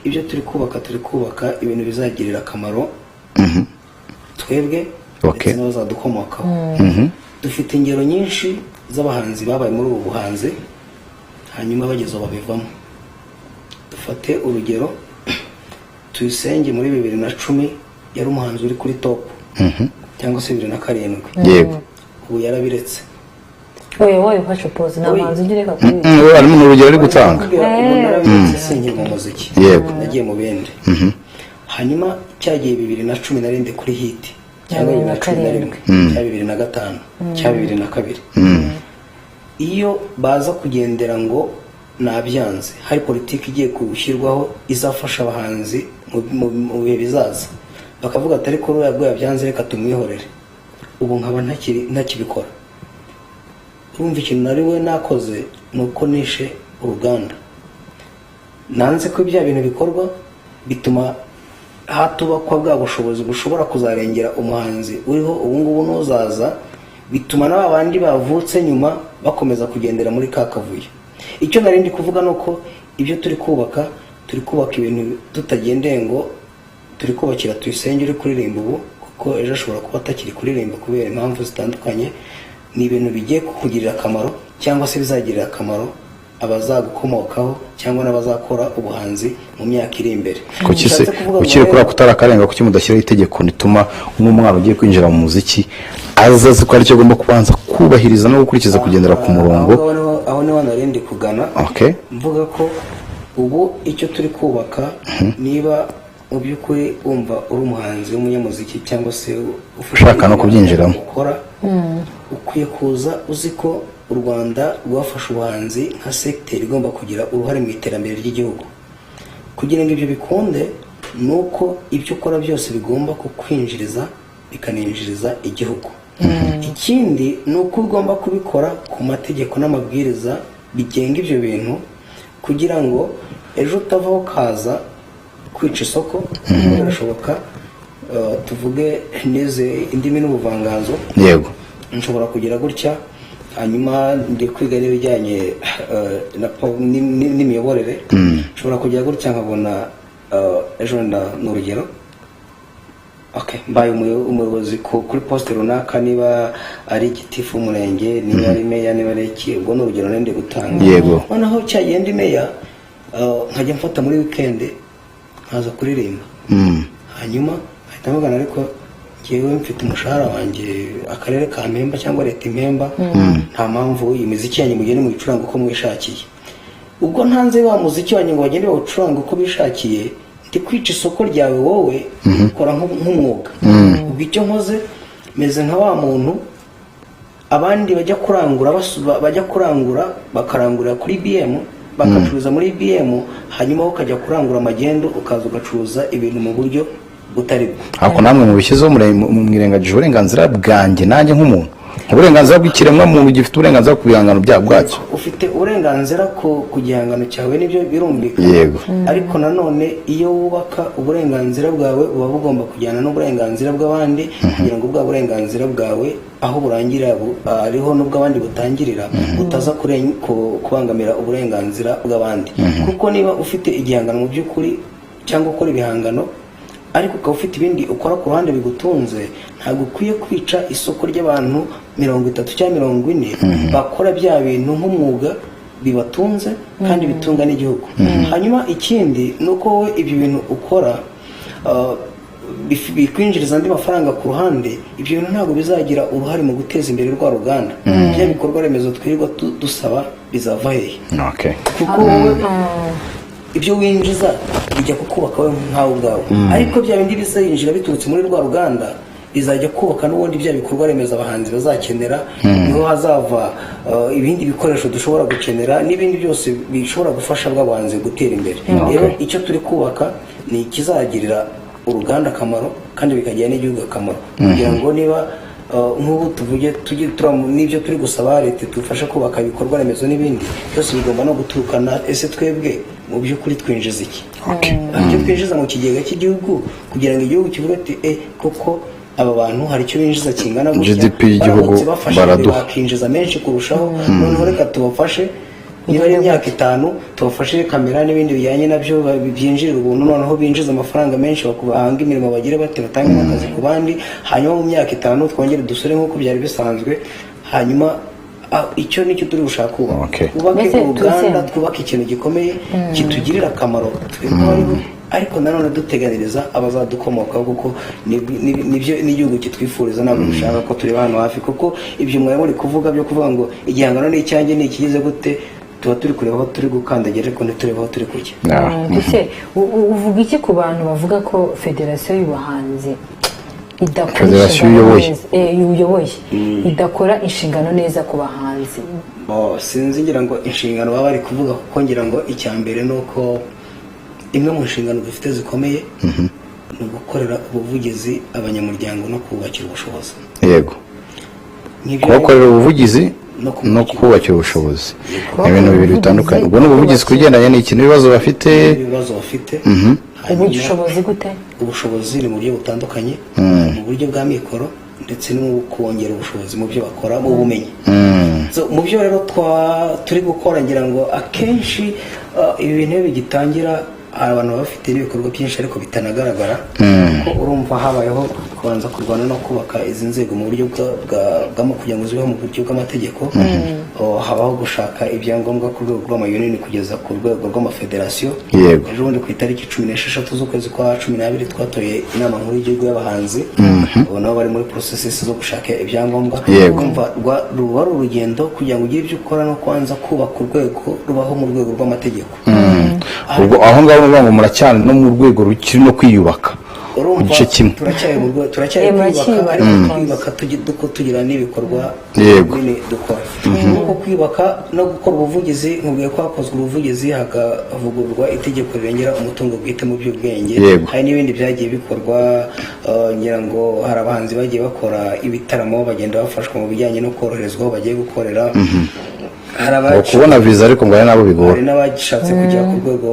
ibyo turi kubaka, turi kubaka ibintu bizagirira akamaro twebwe ndetse n'abazadukomokaho. Dufite ingero nyinshi z'abahanzi babaye muri ubu buhanzi, hanyuma bageze aho babivamo. Dufate urugero Tuyisenge, muri 2010 yari umuhanzi uri kuri top, cyangwa se 2007. Ubu yarabiretse. Oya, wowe ufashe pause, nta muhanzi ujya ureka kuri We harimo n'urugero ari gutanga. Ubu narabiretse, sinkiri mu muziki, nagiye mu bindi. Hanyuma cyagiye 2010 narindi kuri hit, cyangwa 2011, cyangwa 2005, cyangwa 2002, iyo baza kugendera ngo nabyanze, hari politiki igiye gushyirwaho izafasha abahanzi mu bihe bizaza, bakavuga ati: "Ariko ruriya bwo yabyanze, reka tumwihorere." Ubu nkaba ntakibikora. Urumva ikintu nari we nakoze ni uko nishe uruganda, nanze ko bya bintu bikorwa, bituma hatubakwa bwa bushobozi bushobora kuzarengera umuhanzi uriho ubu ngubu n'uzaza, bituma na ba bandi bavutse nyuma bakomeza kugendera muri ka kavuyo. Icyo nari ndi kuvuga ni uko ibyo turi kubaka, turi kubaka ibintu tutagendeye ngo turi kubakira Tuyisenge uri kuririmba ubu, kuko ejo ashobora kuba atakiri kuririmba kubera impamvu zitandukanye. Ni ibintu bigiye kukugirira akamaro cyangwa se bizagirira akamaro abazagukomokaho cyangwa n'abazakora ubuhanzi mu myaka iri imbere. Kuki se Bishatse kuvuga ngo ukiri rero- kuri ako utari akarenga, kuki mudashyiraho itegeko rituma nk'umwana ugiye kwinjira mu muziki aza azi ko hari icyo agomba kubanza kubahiriza no gukurikiza, kugendera ku murongo? Aho niho nari ndi kugana. Mvuga ko ubu icyo turi kubaka, niba mu by'ukuri wumva uri umuhanzi w'umunyamuziki cyangwa se ufite Ushaka no kubyinjiramo. ukora, ukwiye kuza uzi ko u Rwanda rwafashe ubuhanzi nka segiteri igomba kugira uruhare mu iterambere ry'igihugu. Kugira ngo ibyo bikunde, ni uko ibyo ukora byose bigomba kukwinjiriza, bikaninjiriza igihugu. Ikindi ni uko ugomba kubikora ku mategeko n'amabwiriza bigenga ibyo bintu, kugira ngo ejo utavaho ukaza kwica isoko. Birashoboka, tuvuge nize indimi n'ubuvanganzo, nshobora kugira gutya, hanyuma ndi kwiga n'ibijyanye n'imiyoborere, nshobora kugira gutya nkabona ejo ni urugero, okay, mbaye umuyobozi kuri poste runaka, niba ari gitifu w'umurenge, niba ari meya, niba ari iki, ubwo ni urugero nende gutanga. Noneho cyagenda meya, nkajya mfata muri weekend nkaza kuririmba, hanyuma ahita mugana, ariko njyewe mfite umushahara wanjye akarere kampemba cyangwa leta impemba, nta mpamvu iyi miziki yanyu mugende muyicuranga uko mwishakiye. Ubwo ntanze wa muziki wanjye ngo bagende bawucuranga uko bishakiye, ndi kwica isoko ryawe wowe ukora nk'umwuga. Ubwo icyo nkoze, meze nka wa muntu abandi bajya kurangura, bajya kurangura bakarangurira kuri BM, bagacuruza muri BM, hanyuma wowe ukajya kurangura amagendo, ukaza ugacuruza ibintu mu buryo butari bwo. Ariko namwe mubishyizeho, mwirengagije uburenganzira bwanjye nanjye nk'umuntu, uburenganzira bw'ikiremwamuntu gifite uburenganzira ku bihangano bwacyo. Ufite uburenganzira ku gihangano cyawe, nibyo, birumvikana. Ariko nanone iyo wubaka uburenganzira bwawe, buba bugomba kujyana n'uburenganzira bw'abandi, kugira ngo bwa burenganzira bwawe aho burangirira ariho n'ubw'abandi butangirira, butaza kubangamira uburenganzira bw'abandi. Kuko niba ufite igihangano mu by'ukuri cyangwa ukora ibihangano, ariko ukaba ufite ibindi ukora ku ruhande bigutunze, ntabwo ukwiye kwica isoko ry'abantu 30 cyangwa 40 bakora bya bintu nk'umwuga bibatunze kandi bitunga n'igihugu. Hanyuma ikindi ni uko wowe ibyo bintu ukora bikwinjiriza andi mafaranga ku ruhande, ibyo bintu ntabwo bizagira uruhare mu guteza imbere rwa ruganda. Bya bikorwa remezo twirirwa dusaba bizava hehe? Kuko wowe ibyo winjiza bijya kukubaka wowe nkawe ubwawe, ariko bya bindi bizinjira biturutse muri rwa ruganda bizajya kubaka n'ubundi bya bikorwa remezo abahanzi bazakenera, niho hazava ibindi bikoresho dushobora gukenera n'ibindi byose bishobora gufasha bw'abahanzi gutera imbere. Rero icyo turi kubaka ni ikizagirira uruganda akamaro kandi bikagirira n'igihugu akamaro, kugira ngo niba nk'ubu tuvuge tujye n'ibyo turi gusaba leta idufashe kubaka ibikorwa remezo n'ibindi byose, bigomba no guturukana ese twebwe mu by'ukuri twinjiza iki? Icyo twinjiza mu kigega cy'igihugu, kugira ngo igihugu kivuge ati: "E koko aba bantu hari icyo binjiza kingana gutya, GDP y'igihugu baramutse bafashe baraduha." bakinjiza menshi kurushaho, noneho reka tubafashe, niba ari imyaka 5 tubafashe kamera n'ibindi bijyanye nabyo byinjirira ubuntu, noneho binjiza amafaranga menshi, bahanga imirimo, bagire bate, batange n'akazi ku bandi, hanyuma mu myaka 5 twongere dusure nk'uko byari bisanzwe." Hanyuma icyo nicyo turi gushaka kubaka. Twubake Mbese uruganda, tuzi- twubake ikintu gikomeye kitugirira akamaro twebwe abariho, ariko nanone duteganiriza abazadukomokaho, kuko nibyo n'igihugu kitwifuriza. Ntabwo dushaka ko tureba hano hafi, kuko ibyo mwari muri kuvuga byo kuvuga ngo igihangano ni icyanjye, ni ikigize gute, tuba turi kureba aho turi gukandagira ariko ntiturebe aho turi kujya. Ndetse uvuga iki ku bantu bavuga ko federasiyo y'ubuhanzi idakora Federasiyo inshingano uyoboye. neza, uyoboye idakora inshingano neza ku bahanzi? Bo, sinzi, ngira ngo inshingano baba bari kuvuga, kuko ngira ngo icya mbere ni uko imwe mu nshingano dufite zikomeye ni ugukorera ubuvugizi abanyamuryango no kubakira ubushobozi. Nk'ibyo Kubakorera ubuvugizi no no kubakira kubakira ubushobozi Kubakorera ni ibintu bibiri ubuvugizi bitandukanye. Ubwo ni ubuvugizi ku bigendanye n'iki? N'ibibazo bafite. Ibibazo bafite. Hanyuma Ubushobozi gute? Ubushobozi ni mu buryo butandukanye, mu buryo bwa mikoro ndetse no mu kongera ubushobozi mu byo bakora, mu bumenyi. So, mu byo rero turi gukora, ngira ngo akenshi ibi bintu iyo bigitangira hari abantu baba bafite n'ibikorwa byinshi ariko bitanagaragara, ko urumva habayeho kubanza kurwana no kubaka izi nzego mu buryo kugira ngo zibeho mu buryo bw'amategeko. Oh, habaho gushaka ibyangombwa ku rwego rw'amayunini kugeza ku rwego rw'amafederasiyo. Ejo bundi ku itariki 16 z'ukwezi kwa 12 twatoye inama nkuru y'igihugu y'abahanzi. Ubu nabo bari muri processes zo gushaka ibyangombwa. Urumva ruba ari urugendo kugira ngo ugire ibyo ukora no kubanza kubaka urwego rubaho mu rwego rw'amategeko. Ubwo aho ngaho nuvuga ngo muracyari no mu rwego rukiri no kwiyubaka ku Urumva, gice kimwe. Turacyari mu rwego, turacyari kwiyubaka, muracyiyubaka. ariko twiyubaka tugira n'ibikorwa binini dukora. Nk'uko kwiyubaka no gukora ubuvugizi, nkubwiye ko hakozwe ubuvugizi hakavugururwa itegeko rirengera umutungo bwite mu by'ubwenge. Hari n'ibindi byagiye bikorwa, ngira ngo hari abahanzi bagiye bakora ibitaramo, bagenda bafashwa mu bijyanye no koroherezwa aho bagiye gukorera. Hari Ngo kubona viza, ariko ngo hari n'abo bigora. Hari n'abashatse kujya ku rwego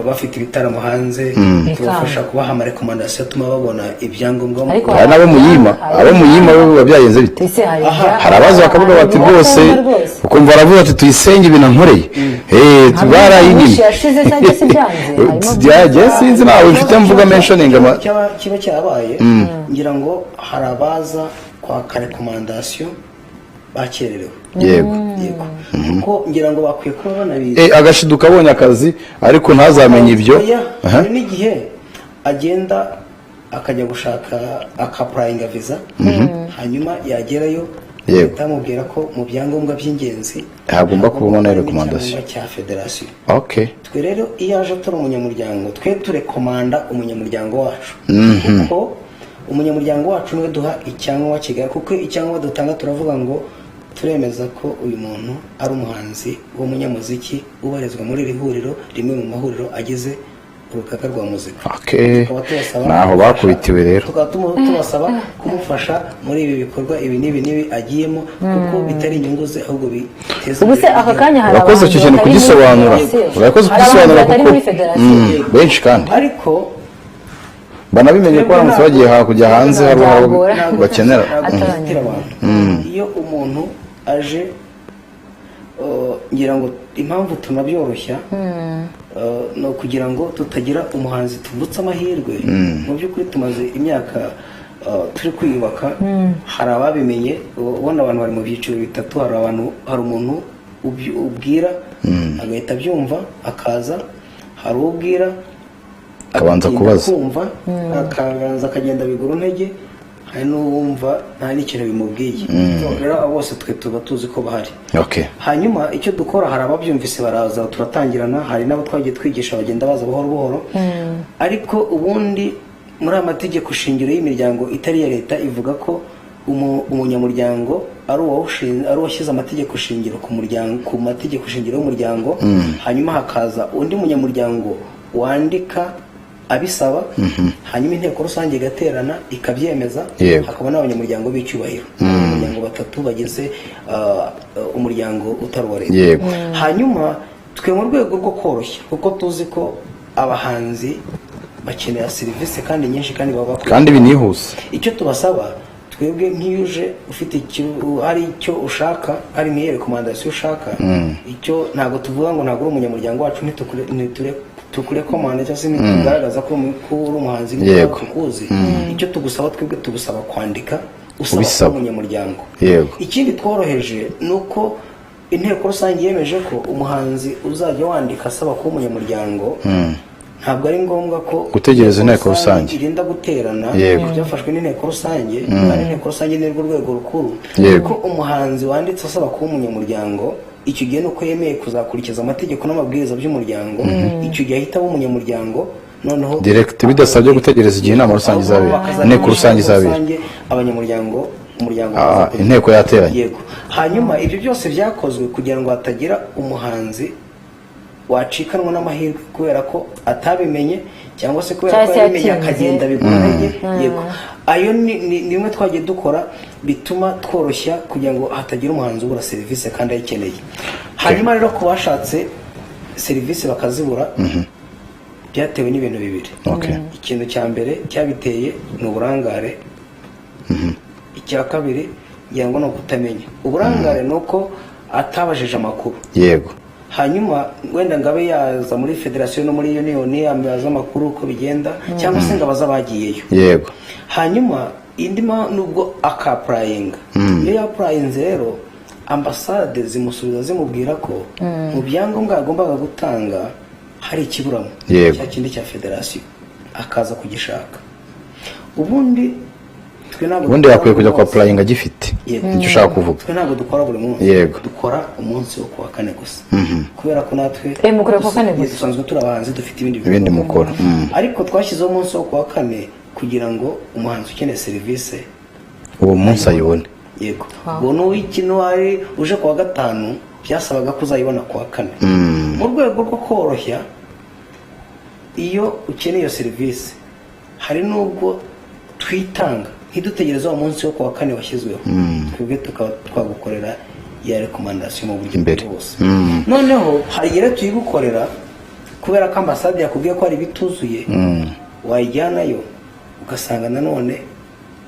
bafite ibitaramo hanze, tubafasha kubaha amarecommandations atuma babona ibyangombwa. Ariko Hari n'abo muyima, abo muyima bo biba byagenze bite? Ese hari Aha. Hari abaza bakavuga bati rwose, ukumva aravuga ati: "Tuyisenge ibintu ankoreye, barayinyimye." Myinshi yashize cyangwa se byanze, harimo Byagiye, sinzi, nawe mfite mvuga mentioning ama Kiba cyarabaye, ngira ngo hari abaza kwaka recommandation bakererewe. Yego, kuko ngira ngo bakwiye kuba banabizi. Agashiduka abonye akazi ariko ntazamenye ibyo. Oya, Aha. hari n'igihe agenda akajya gushaka, akapplyinga visa, hanyuma yagerayo bahita bamubwira ko mu byangombwa by'ingenzi Hagomba kubamo na harimo recommandation. icyangombwa cya federasiyo. Twe rero iyo aje atari umunyamuryango, twe turecommanda umunyamuryango wacu, kuko umunyamuryango wacu niwe duha icyangombwa kigali, kuko icyangombwa dutanga turavuga ngo turemeza ko uyu muntu ari umuhanzi w'umunyamuziki ubarizwa muri iri huriro, rimwe mu mahuriro agize urugaga rwa muzika. Tukaba tubasaba Naho bakubitiwe rero. Tukaba tubasaba kumufasha muri ibi bikorwa ibi n'ibi n'ibi agiyemo, kuko bitari inyungu ze ahubwo biteza Ubu se imbere aka igihugu. kanya hari Urakoze icyo abahanzi kintu batari muri kugisobanura. federasiyo. Urakoze Hari kugisobanura abahanzi batari kuko muri federasiyo. Benshi kandi Ariko banabimenye ko baramutse bagiye kujya hanze hari aho Byagora. bakenera. Ntabwo Ataranyura. tuzitira abantu. Iyo umuntu aje, ngira ngo impamvu tunabyoroshya, ni ukugira ngo tutagira umuhanzi tuvutse amahirwe. Mu by'ukuri tumaze imyaka turi kwiyubaka. Hari ababimenye, ubona abantu bari mu byiciro bitatu. Hari abantu, hari umuntu ubwira agahita abyumva akaza, hari ubwira Akabanza agatinda kubaza. kumva, akabanza akagenda bigura intege, hari n'uwumva nta n'ikintu bimubwiye. So, rero abo bose twe tuba tuzi ko bahari. Hanyuma icyo dukora, hari ababyumvise baraza turatangirana, hari n'abo twagiye twigisha bagenda baza buhoro buhoro. Ariko ubundi muri aya mategeko shingiro y'imiryango itari iya leta ivuga ko umunyamuryango ari ari uwashyize amategeko shingiro ku muryango, ku mategeko shingiro y'umuryango, hanyuma hakaza undi munyamuryango wandika abisaba, hanyuma inteko rusange igaterana ikabyemeza. Hakaba n'abanyamuryango b'icyubahiro, abanyamuryango batatu bagize umuryango utari uwa leta. Hanyuma twe mu rwego rwo koroshya, kuko tuzi ko abahanzi bakenera serivisi kandi nyinshi kandi baba bakwiye, Kandi binihuse. icyo tubasaba twebwe, nk'iyo uje ufite hari icyo ushaka, hari nk'iyo recommandation ushaka, icyo ntabwo tuvuga ngo ntabwo uri umunyamuryango wacu, tukurecommanda cyangwa se ntitugaragaza ko uri umuhanzi tukuzi. Icyo tugusaba twebwe, tugusaba kwandika usaba Ubisaba. kuba umunyamuryango. Ikindi tworoheje ni uko inteko rusange yemeje ko umuhanzi uzajya wandika asaba kuba umunyamuryango, ntabwo ari ngombwa ko Gutegereza inteko rusange. irinda guterana. Byafashwe n'inteko rusange, kandi inteko rusange ni rwo rwego rukuru. Ko umuhanzi wanditse asaba kuba umunyamuryango, icyo gihe nuko yemeye kuzakurikiza amategeko n'amabwiriza by'umuryango, icyo gihe ahita aba umunyamuryango noneho Direct, bidasabye gutegereza igihe inama rusange izabera, Bakazajya inteko mu rusange izabera. Rusange, abanyamuryango, umuryango Inteko yateranye. Yego. Hanyuma ibyo byose byakozwe kugira ngo hatagira umuhanzi wacikanwa n'amahirwe kubera ko atabimenye, cyangwa se kubera Cyangwa ko se yabimenye yatinze. akagenda bigura intege. Yego, ayo ni bimwe twagiye dukora bituma tworoshya kugira ngo hatagira umuhanzi ubura serivisi kandi ayikeneye. Hanyuma rero ku bashatse serivisi bakazibura, byatewe n'ibintu bibiri. Ikintu cya mbere cyabiteye ni uburangare, icya kabiri ngira ngo ni ukutamenya. Uburangare ni uko atabajije amakuru. Hanyuma wenda ngo abe yaza muri federasiyo no muri union, abaza amakuru uko bigenda, cyangwa se ngo abaze abagiyeyo. Hanyuma indi nubwo aka-applyinga, iyo ya-applyinze rero, ambasade zimusubiza zimubwira ko mu byangombwa yagombaga gutanga hari ikiburamo, cya kindi cya federasiyo, akaza kugishaka. Ubundi twe ntabwo Ubundi dukora yakwiye buri kujya munsi. kwa applyinga agifite. Nicyo ushaka kuvuga. Twe ntabwo dukora buri munsi. Dukora umunsi wo kuwa kane gusa, kubera ko natwe Mukora kuwa kane gusa? Dusanzwe turi abahanzi, dufite ibindi Ibindi bikorwa. mukora. Ariko twashyizeho umunsi wo kuwa kane kugira ngo umuhanzi ukeneye serivisi uwo munsi ayibone. Yego. Ubwo n'uw'ikino wari uje kuwa gatanu, byasabaga ko uzayibona kuwa kane. Mu rwego rwo koroshya, iyo ukeneye iyo serivisi, hari n'ubwo twitanga ntidutegereze wa munsi wo kuwa kane washyizweho, twebwe tukaba twagukorera ya recommandation mu buryo Imbere. bwose. Noneho hari igihe rero tuyigukorera kubera ko ambasade yakubwiye ko hari ibituzuye, wayijyanayo ugasanga nanone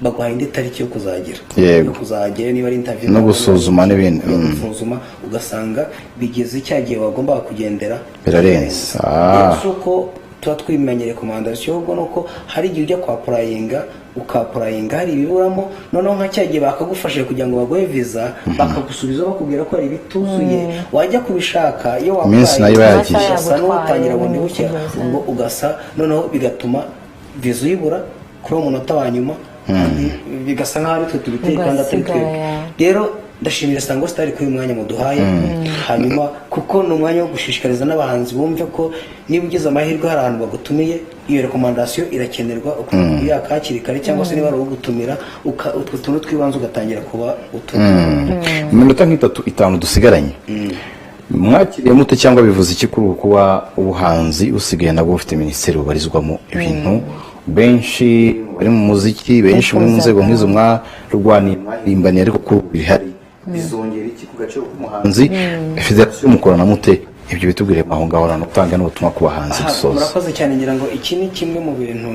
baguhaye indi tariki yo kuzagira, yo kuzagera, niba ari interview, No gusuzuma n'ibindi. no gusuzuma, ugasanga bigeze cya gihe wagombaga kugendera Birarenze. Rero si uko tuba twimenyereye recommandation, ahubwo ni uko hari igihe ujya kwa applyinga, uka-applyinga hari ibiburamo, noneho nka cya gihe bakagufashije kugira ngo baguhe visa, bakagusubiza bakubwira ko hari ibituzuye, wajya kubishaka iyo Iminsi nayo iba yagiye. ugasa n'utangira bundi bushya. Kugeza. Ubwo ugasa noneho bigatuma visa uyibura kuri uwo munota wa nyuma, kandi bigasa nk'aho ari twe tubiteye kandi atari Ugasigara. twebwe. Rero ndashimira Isango Star kuri uyu mwanya muduhaye, hanyuma kuko ni umwanya wo gushishikariza n'abahanzi bumve ko niba ugize amahirwe hari ahantu bagutumiye, iyo recommandation irakenerwa, ukuyaka hakiri kare, cyangwa se niba ari ugutumira, utwo tuntu tw'ibanze ugatangira kuba utuzi. Mu minota nk'itatu, itanu dusigaranye, mwakiriye mute cyangwa bivuze iki kuri ubu kuba ubuhanzi usigaye nabwo bufite minisiteri bubarizwamo? Ibintu benshi bari mu muziki, benshi muri mu nzego nk'izo mwarwaniye, mwarimbaniye, ariko kuri ubu bihari, bizongera iki ku gaciro k'umuhanzi? Federasiyo mukorana mute? Ibyo bitubwire aho ngaho, no gutanga n'ubutumwa ku bahanzi Aha, dusoza. Murakoze cyane. Ngira ngo iki ni kimwe mu bintu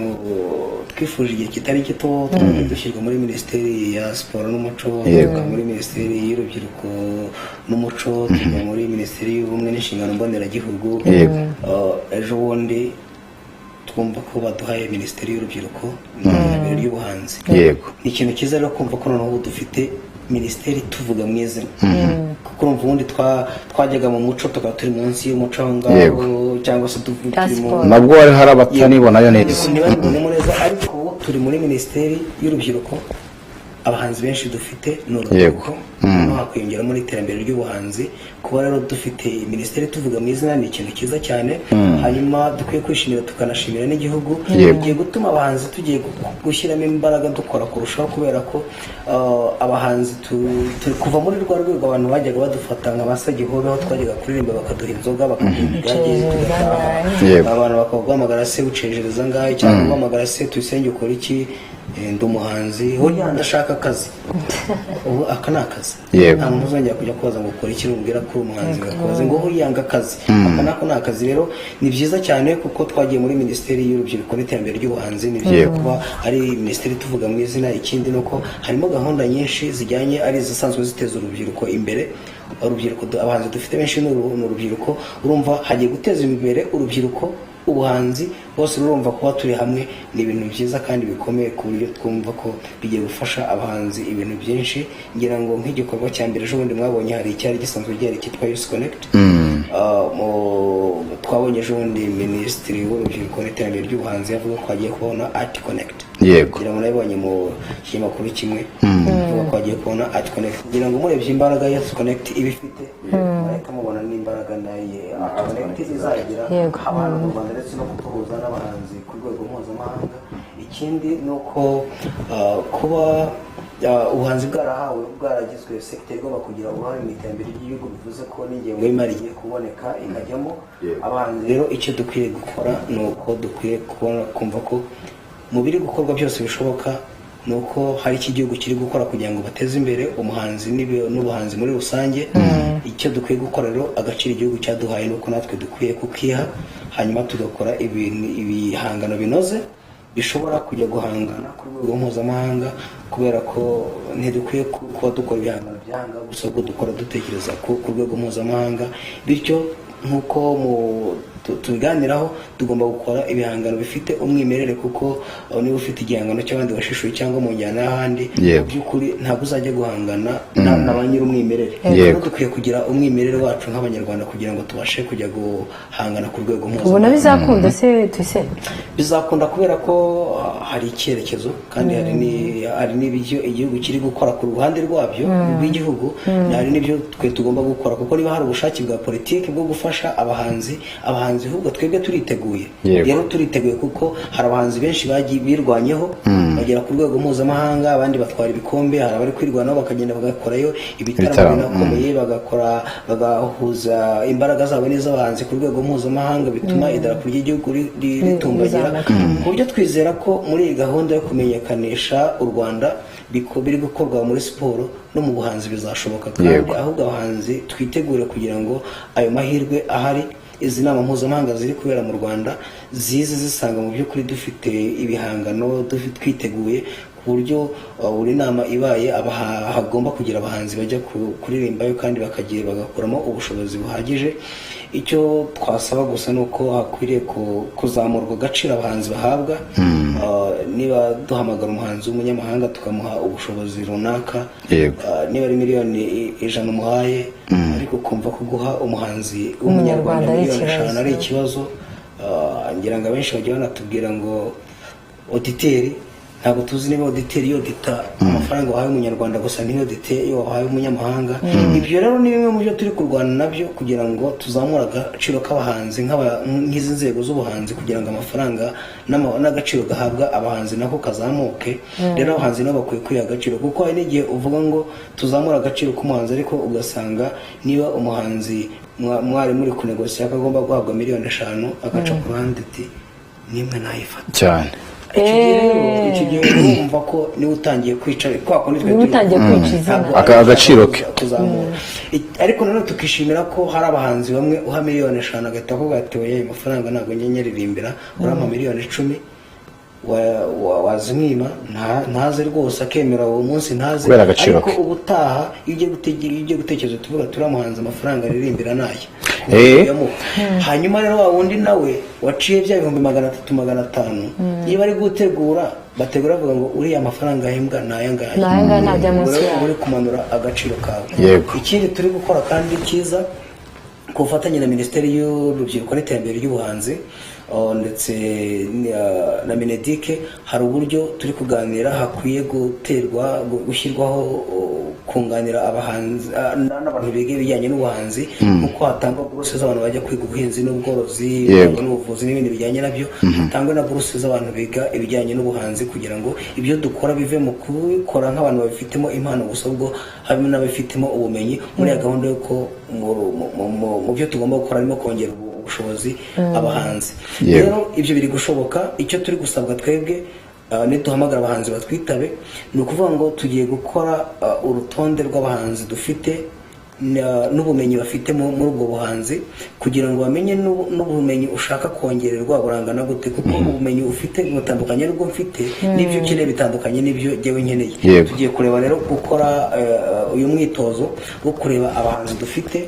twifuje igihe kitari gito. Twagiye dushyirwa muri Minisiteri ya Siporo n'Umuco, tujya muri Minisiteri y'Urubyiruko n'Umuco, tujya muri Minisiteri y'Ubumwe n'Inshingano Mboneragihugu. Ejo bundi twumva ko baduhaye Minisiteri y'Urubyiruko n'Iterambere ry'Ubuhanzi. Ni ikintu cyiza rero kumva ko noneho ubu dufite minisiteri tuvuga mu izina, kuko urumva ubundi twajyaga mu muco tukaba turi munsi y'umuco aho ngaho, cyangwa se Ya turi mu siporo. Nabwo hari abatanibonayo neza. Ntibabibonemo neza, ariko ubu turi muri Minisiteri y'Urubyiruko. Abahanzi benshi dufite ni urubyiruko, noneho hakwiyongeramo n'iterambere ry'ubuhanzi. Kuba rero dufite minisiteri tuvuga mu izina ni ikintu cyiza cyane, hanyuma dukwiye kwishimira, tukanashimira n'igihugu. Bigiye gutuma abahanzi tugiye gushyiramo imbaraga, dukora kurushaho, kubera ko abahanzi turi kuva muri rwa rwego abantu bajyaga badufata nka ba Sagihobe, aho twajyaga kuririmba bakaduha inzoga, bakaduha ibigage, tugataha. Abantu bakaguhamagara: "Se ucejereza ngahe?" Cyangwa guhamagara: "Se Tuyisenge, ukora iki?" "Ndi umuhanzi." "Hoya, ndashaka akazi." Ubu aka ni akazi. Nta muntu uzongera kujya kubaza ngo ukora iki, numubwira ko uri umuhanzi ngakubaze ngo hoya yanga akazi. Aka nako ni akazi. Rero ni byiza cyane kuko twagiye muri Minisiteri y'Urubyiruko n'Iterambere ry'Ubuhanzi. Ni byiza kuba ari minisiteri tuvuga mu izina. Ikindi ni uko harimo gahunda nyinshi zijyanye, ari izisanzwe ziteza urubyiruko imbere. Urubyiruko, abahanzi dufite benshi ni urubyiruko. Urumva hagiye guteza imbere urubyiruko, ubuhanzi bose. Urumva kuba turi hamwe ni ibintu byiza kandi bikomeye, ku buryo twumva ko bigiye gufasha abahanzi ibintu byinshi. Ngira ngo nk'igikorwa cya mbere ejo bundi mwabonye, hari icyari gisanzwe gihari cyitwa Youth Connect. Twabonye ejo bundi Minisitiri w'Urubyiruko n'Iterambere ry'Ubuhanzi avuga ko hagiye kubona Art Connect. Ngira ngo nabibonye mu kinyamakuru kimwe avuga ko hagiye kubona Art Connect. Ngira ngo murebye imbaraga Youth Connect iba ifite, murahita mubona n'imbaraga nayo Art Connect izagira haba hano mu Rwanda, ndetse no kuduhuza n'abahanzi ku rwego mpuzamahanga. Ikindi ni uko kuba ubuhanzi bwarahawe, bwaragizwe secteur igomba kugira uruhare mu iterambere ry'igihugu, bivuze ko n'ingengo y'imari igiye kuboneka ikajyamo. Abahanzi rero icyo dukwiye gukora ni uko dukwiye kubona, kumva ko mu biri gukorwa byose bishoboka, ni uko hari icyo igihugu kiri gukora kugira ngo bateze imbere umuhanzi n'ubuhanzi muri rusange. Icyo dukwiye gukora rero, agaciro igihugu cyaduhaye, ni uko natwe dukwiye kukiha, hanyuma tugakora ibintu, ibihangano binoze. bishobora kujya guhangana ku rwego mpuzamahanga, kubera ko ntidukwiye kuba dukora ibihangano by'ahanga gusa, ahubwo dukora dutekereza ku rwego mpuzamahanga. Bityo nk'uko tubiganiraho, tugomba gukora ibihangano bifite umwimerere, kuko niba ufite igihangano cy'abandi washishuye cyangwa mu njyana y'ahandi, mu by'ukuri ntabwo uzajya guhangana na ba nyir'umwimerere. Rero dukwiye kugira umwimerere wacu nk'Abanyarwanda kugira ngo tubashe kujya guhangana ku rwego Ubona mpuzamahanga. bizakunda se, Tuyisenge? Bizakunda kubera ko hari icyerekezo, kandi hari n'ibyo igihugu kiri gukora ku ruhande rwabyo rw'igihugu, hari n'ibyo twe tugomba gukora, kuko niba hari ubushake bwa politiki bwo gufasha abahanzi, ahubwo twebwe turiteguye. Rero turiteguye kuko hari abahanzi benshi bagiye birwanyeho bagera ku rwego mpuzamahanga, abandi batwara ibikombe, hari abari kwirwanaho bakagenda bagakorayo ibitaramo Ibitaramo, binakomeye, bagakora bagahuza imbaraga zabo n'iz'abahanzi ku rwego mpuzamahanga, bituma idarapo ry'igihugu ritumbagira, Rizamuka. ku buryo twizera ko muri iyi gahunda yo kumenyekanisha u Rwanda biri gukorwa muri siporo no mu buhanzi bizashoboka, kandi ahubwo abahanzi twitegure kugira ngo ayo mahirwe ahari, izi nama mpuzamahanga ziri kubera mu Rwanda, zize zisanga mu by'ukuri dufite ibihangano, twiteguye, ku buryo buri nama ibaye hagomba kugira abahanzi bajya kuririmbayo kandi bakagiye bagakuramo ubushobozi buhagije. Icyo twasaba gusa ni uko hakwiriye kuzamurwa agaciro abahanzi bahabwa. Niba duhamagara umuhanzi w'umunyamahanga tukamuha ubushobozi runaka, niba ari miliyoni 100 umuhaye, ariko ukumva ko guha umuhanzi w'Umunyarwanda Umunyarwanda ari miliyoni ikibazo. 5 ari ikibazo. Ngira ngo abenshi bajya banatubwira ngo auditeur, ntabwo tuzi niba auditeur yodita amafaranga wahaye Umunyarwanda gusa, ntiyodite iyo wahaye umunyamahanga. Ibyo rero ni bimwe mu byo turi kurwana nabyo kugira ngo tuzamure agaciro k'abahanzi nk'izi nzego z'ubuhanzi, kugira ngo amafaranga n'agaciro gahabwa abahanzi nako kazamuke. Rero abahanzi nabo bakwiye kwiha agaciro, kuko hari n'igihe uvuga ngo tuzamure agaciro k'umuhanzi, ariko ugasanga niba umuhanzi mwari muri kunegosiya ko agomba guhabwa miliyoni 5, agaca ku ruhande ati nimwe nayifata. Icyo gihe rero, icyo gihe urumva ko niwe utangiye kwica kwa kundi twe Niwe turi utangiye gukora. kwica izina. Ntabwo Agaciro ke. kuzamura. Ariko nanone tukishimira ko hari abahanzi bamwe uha miliyoni 5 agahita avuga ati: "Oya, ayo mafaranga ntabwo njye nyaririmbira, urampa miliyoni 10." Wazimwima ntaze rwose, akemera uwo munsi ntaze. Kubera agaciro Ariko ke. ubutaha iyo ugiye gutekereza, tuvuga turiya muhanzi amafaranga aririmbira naya. Yamuha. Hanyuma rero wa wundi nawe waciye bya 300,000, 500, niba ari gutegura, bategura bavuga ngo uriya mafaranga ahembwa ni aya ngaya. Ni aya ngaya, ntajya munsi Ubwo rero yayo. uba uri kumanura agaciro kawe. Ikindi turi gukora kandi cyiza, ku bufatanye na Minisiteri y'Urubyiruko n'Iterambere ry'Ubuhanzi, ndetse na MINEDUC, hari uburyo turi kuganira hakwiye guterwa gushyirwaho kunganira abahanzi n'abantu biga ibijyanye n'ubuhanzi, nk'uko hatangwa buruse z'abantu bajya kwiga ubuhinzi n'ubworozi, ibijyanye n'ubuvuzi n'ibindi bijyanye nabyo, hatangwe na buruse z'abantu biga ibijyanye n'ubuhanzi, kugira ngo ibyo dukora bive mu kubikora nk'abantu babifitemo impano gusa, ubwo harimo n'ababifitemo ubumenyi. Muri iyo gahunda y'uko mu byo tugomba gukora harimo kongera ubushobozi abahanzi. Rero ibyo biri gushoboka. Icyo turi gusabwa twebwe, niduhamagara abahanzi batwitabe. Ni ukuvuga ngo tugiye gukora urutonde rw'abahanzi dufite n'ubumenyi bafite muri ubwo buhanzi, kugira ngo bamenye n'ubumenyi ushaka kongererwa burangana gute, kuko ubumenyi ufite butandukanye n'ubwo mfite, n'ibyo ukeneye bitandukanye n'ibyo jyewe nkeneye. Tugiye kureba rero gukora uyu mwitozo wo kureba abahanzi dufite,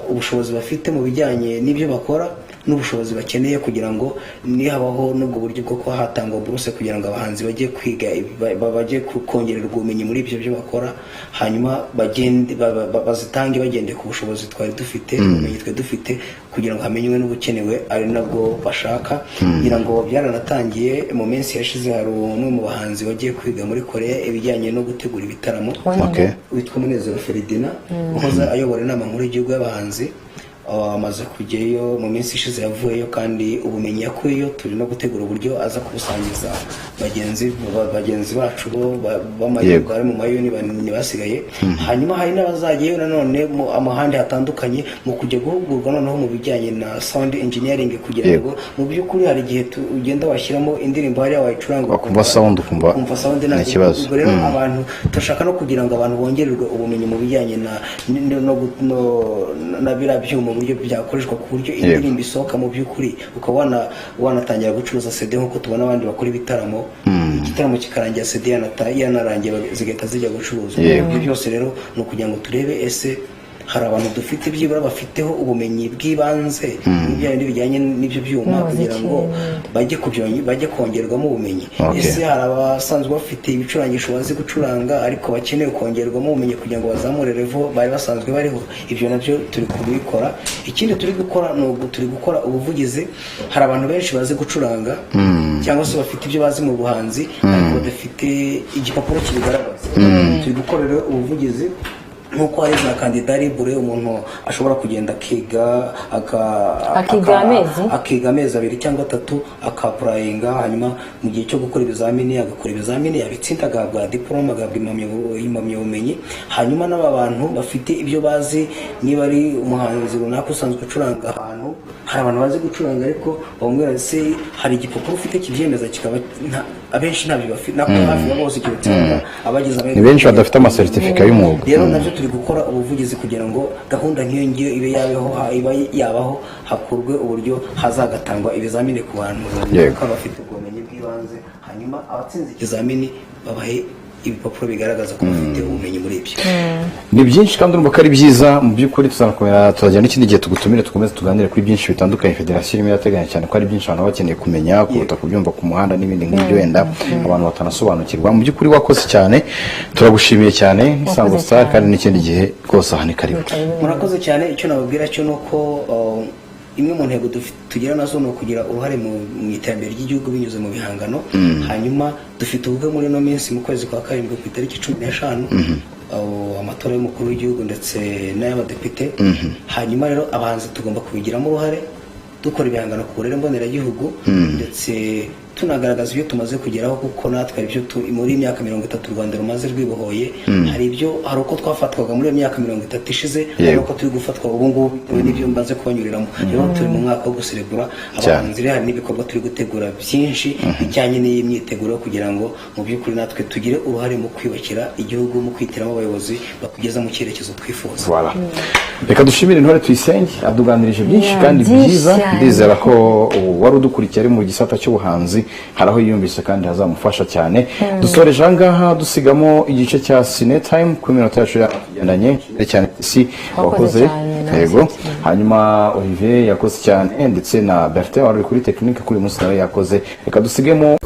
ubushobozi bafite mu bijyanye n'ibyo bakora n'ubushobozi bakeneye, kugira ngo nihabaho n'ubwo buryo bwo kuba hatangwa buruse kugira ngo abahanzi bajye kwiga, bajye kongererwa ubumenyi muri ibyo byo bakora, hanyuma bagende bazitange bagendeye ku bushobozi twari dufite, ubumenyi twari dufite, kugira ngo hamenywe n'ubukenewe ari nabwo bashaka. Kugira ngo byaranatangiye mu minsi yashize, hari umwe mu bahanzi wagiye kwiga muri Korea ibijyanye no gutegura ibitaramo, witwa Munezero Feridina, uhoze ayobora Inama Nkuru y'Igihugu y'Abahanzi. Amaze kujyayo mu minsi ishize, yavuyeyo, kandi ubumenyi yakuyeyo turi no gutegura uburyo aza kubusangiza bagenzi bacu bo b'amayuni bari mu mayuni basigaye. Hanyuma hari n'abazajyayo nanone mu amahandi hatandukanye mu kujya guhugurwa noneho mu bijyanye na sound engineering, kugira ngo mu by'ukuri hari igihe ugenda washyiramo indirimbo hariya wayicuranga Wakumva sound ukumva ukumva sound ni ntabwo. ikibazo. Ubwo rero abantu turashaka no kugira ngo abantu bongererwe ubumenyi mu bijyanye na no, no, no, na biriya byuma uburyo byakoreshwa ku buryo indirimbo isohoka mu by'ukuri ukaba wanatangira gucuruza CD nk'uko tubona abandi bakora ibitaramo, igitaramo kikarangira CD yanarangiye, zigahita zijya gucuruzwa. Ibyo byose rero ni ukugira ngo turebe ese hari abantu dufite byibura bafiteho ubumenyi bw'ibanze muri bya bindi bijyanye n'ibyo byuma N'umuziki kugira ngo n'ibindi. bajye kongerwamo ubumenyi. Ese hari abasanzwe bafite ibicurangisho bazi gucuranga ariko bakeneye kongerwamo ubumenyi kugira ngo bazamure level bari basanzwe bariho? Ibyo nabyo turi kubikora. Ikindi turi gukora ni turi gukora ubuvugizi. Hari abantu benshi bazi gucuranga cyangwa se bafite ibyo bazi mu buhanzi ariko badafite igipapuro kibigaragaza. Turi gukora rero ubuvugizi nk'uko hari za candidat libre, umuntu ashobora kugenda akiga Akiga amezi? Akiga amezi 2 cyangwa 3, aka-applyinga, hanyuma mu gihe cyo gukora ibizamini agakora ibizamini, yabitsinda agahabwa diporome, agahabwa impamyabumenyi. Hanyuma n'aba bantu bafite ibyo bazi, niba ari umuhanzi runaka usanzwe ucuranga ahantu, hari abantu bazi gucuranga ariko bamubwira se hari igipapuro ufite kibyemeza, kikaba abenshi ntabyo bafite, nako hafi ya bose keretse abagize amahirwe. Ni benshi badafite amasertifika y'umwuga. Rero nabyo turi gukora ubuvugizi kugira ngo gahunda nk'iyo ngiyo ibe yabeho, iba yabaho, hakorwe uburyo hazagatangwa ibizamini ku bantu runaka bafite ubwo bumenyi bw'ibanze, hanyuma abatsinze ikizamini babahe ibipapuro bigaragaza ko bafite ubumenyi muri ibyo. Ni byinshi kandi urumva ko ari byiza mu by'ukuri. Tuzakomera tuzajya n'ikindi gihe tugutumire, dukomeze tuganire kuri byinshi bitandukanye federasiyo irimo irateganya, cyane ko ari byinshi abantu baba bakeneye kumenya kuruta kubyumva ku muhanda n'ibindi nk'ibyo wenda abantu batanasobanukirwa. Mu by'ukuri wakoze cyane, turagushimiye cyane nk'Isango Wakoze Star cyane. kandi n'ikindi gihe rwose aha ni karibu. Murakoze cyane. Icyo nababwira cyo ni uko imwe mu ntego tugira nazo ni ukugira uruhare mu iterambere ry'igihugu binyuze mu bihangano. Hanyuma dufite ubukwe muri ino minsi, mu kwezi kwa karindwi ku itariki 15, aho amatora y'umukuru w'igihugu ndetse n'ay'abadepite. Hanyuma rero abahanzi tugomba kubigiramo uruhare, dukora ibihangano ku burere mboneragihugu ndetse tunagaragaza ibyo tumaze kugeraho, kuko natwe hari ibyo muri iyi myaka 30 u Rwanda rumaze rwibohoye, hari ibyo, hari uko twafatwaga muri iyo myaka 30 ishize, hari uko turi gufatwa ubu ngubu bitewe n'ibyo mbaze kubanyuriramo. Rero turi mu mwaka wo guserebura. Abahanzi rero hari n'ibikorwa turi gutegura byinshi bijyanye n'iyi myiteguro kugira ngo mu by'ukuri natwe tugire uruhare mu kwiyubakira igihugu, mu kwihitiramo abayobozi bakugeza mu cyerekezo twifuza. Voilà. Reka dushimire Intore Tuyisenge, aduganirije byinshi kandi byinshi byiza. Cyane. Ndizera ko wari udukurikiye ari mu gisata cy'ubuhanzi hari aho yiyumvise kandi hazamufasha cyane. Dusoreje aha ngaha dusigamo igice cya Cine Time ku minota yacu yatugendanye. Nshimire cyane si Wakoze wakoze cyane, nawe yego. cyane. Hanyuma Olivier yakoze cyane, ndetse na Bertin wari uri kuri tekinike kuri uyu munsi nawe yakoze. Reka dusigemo.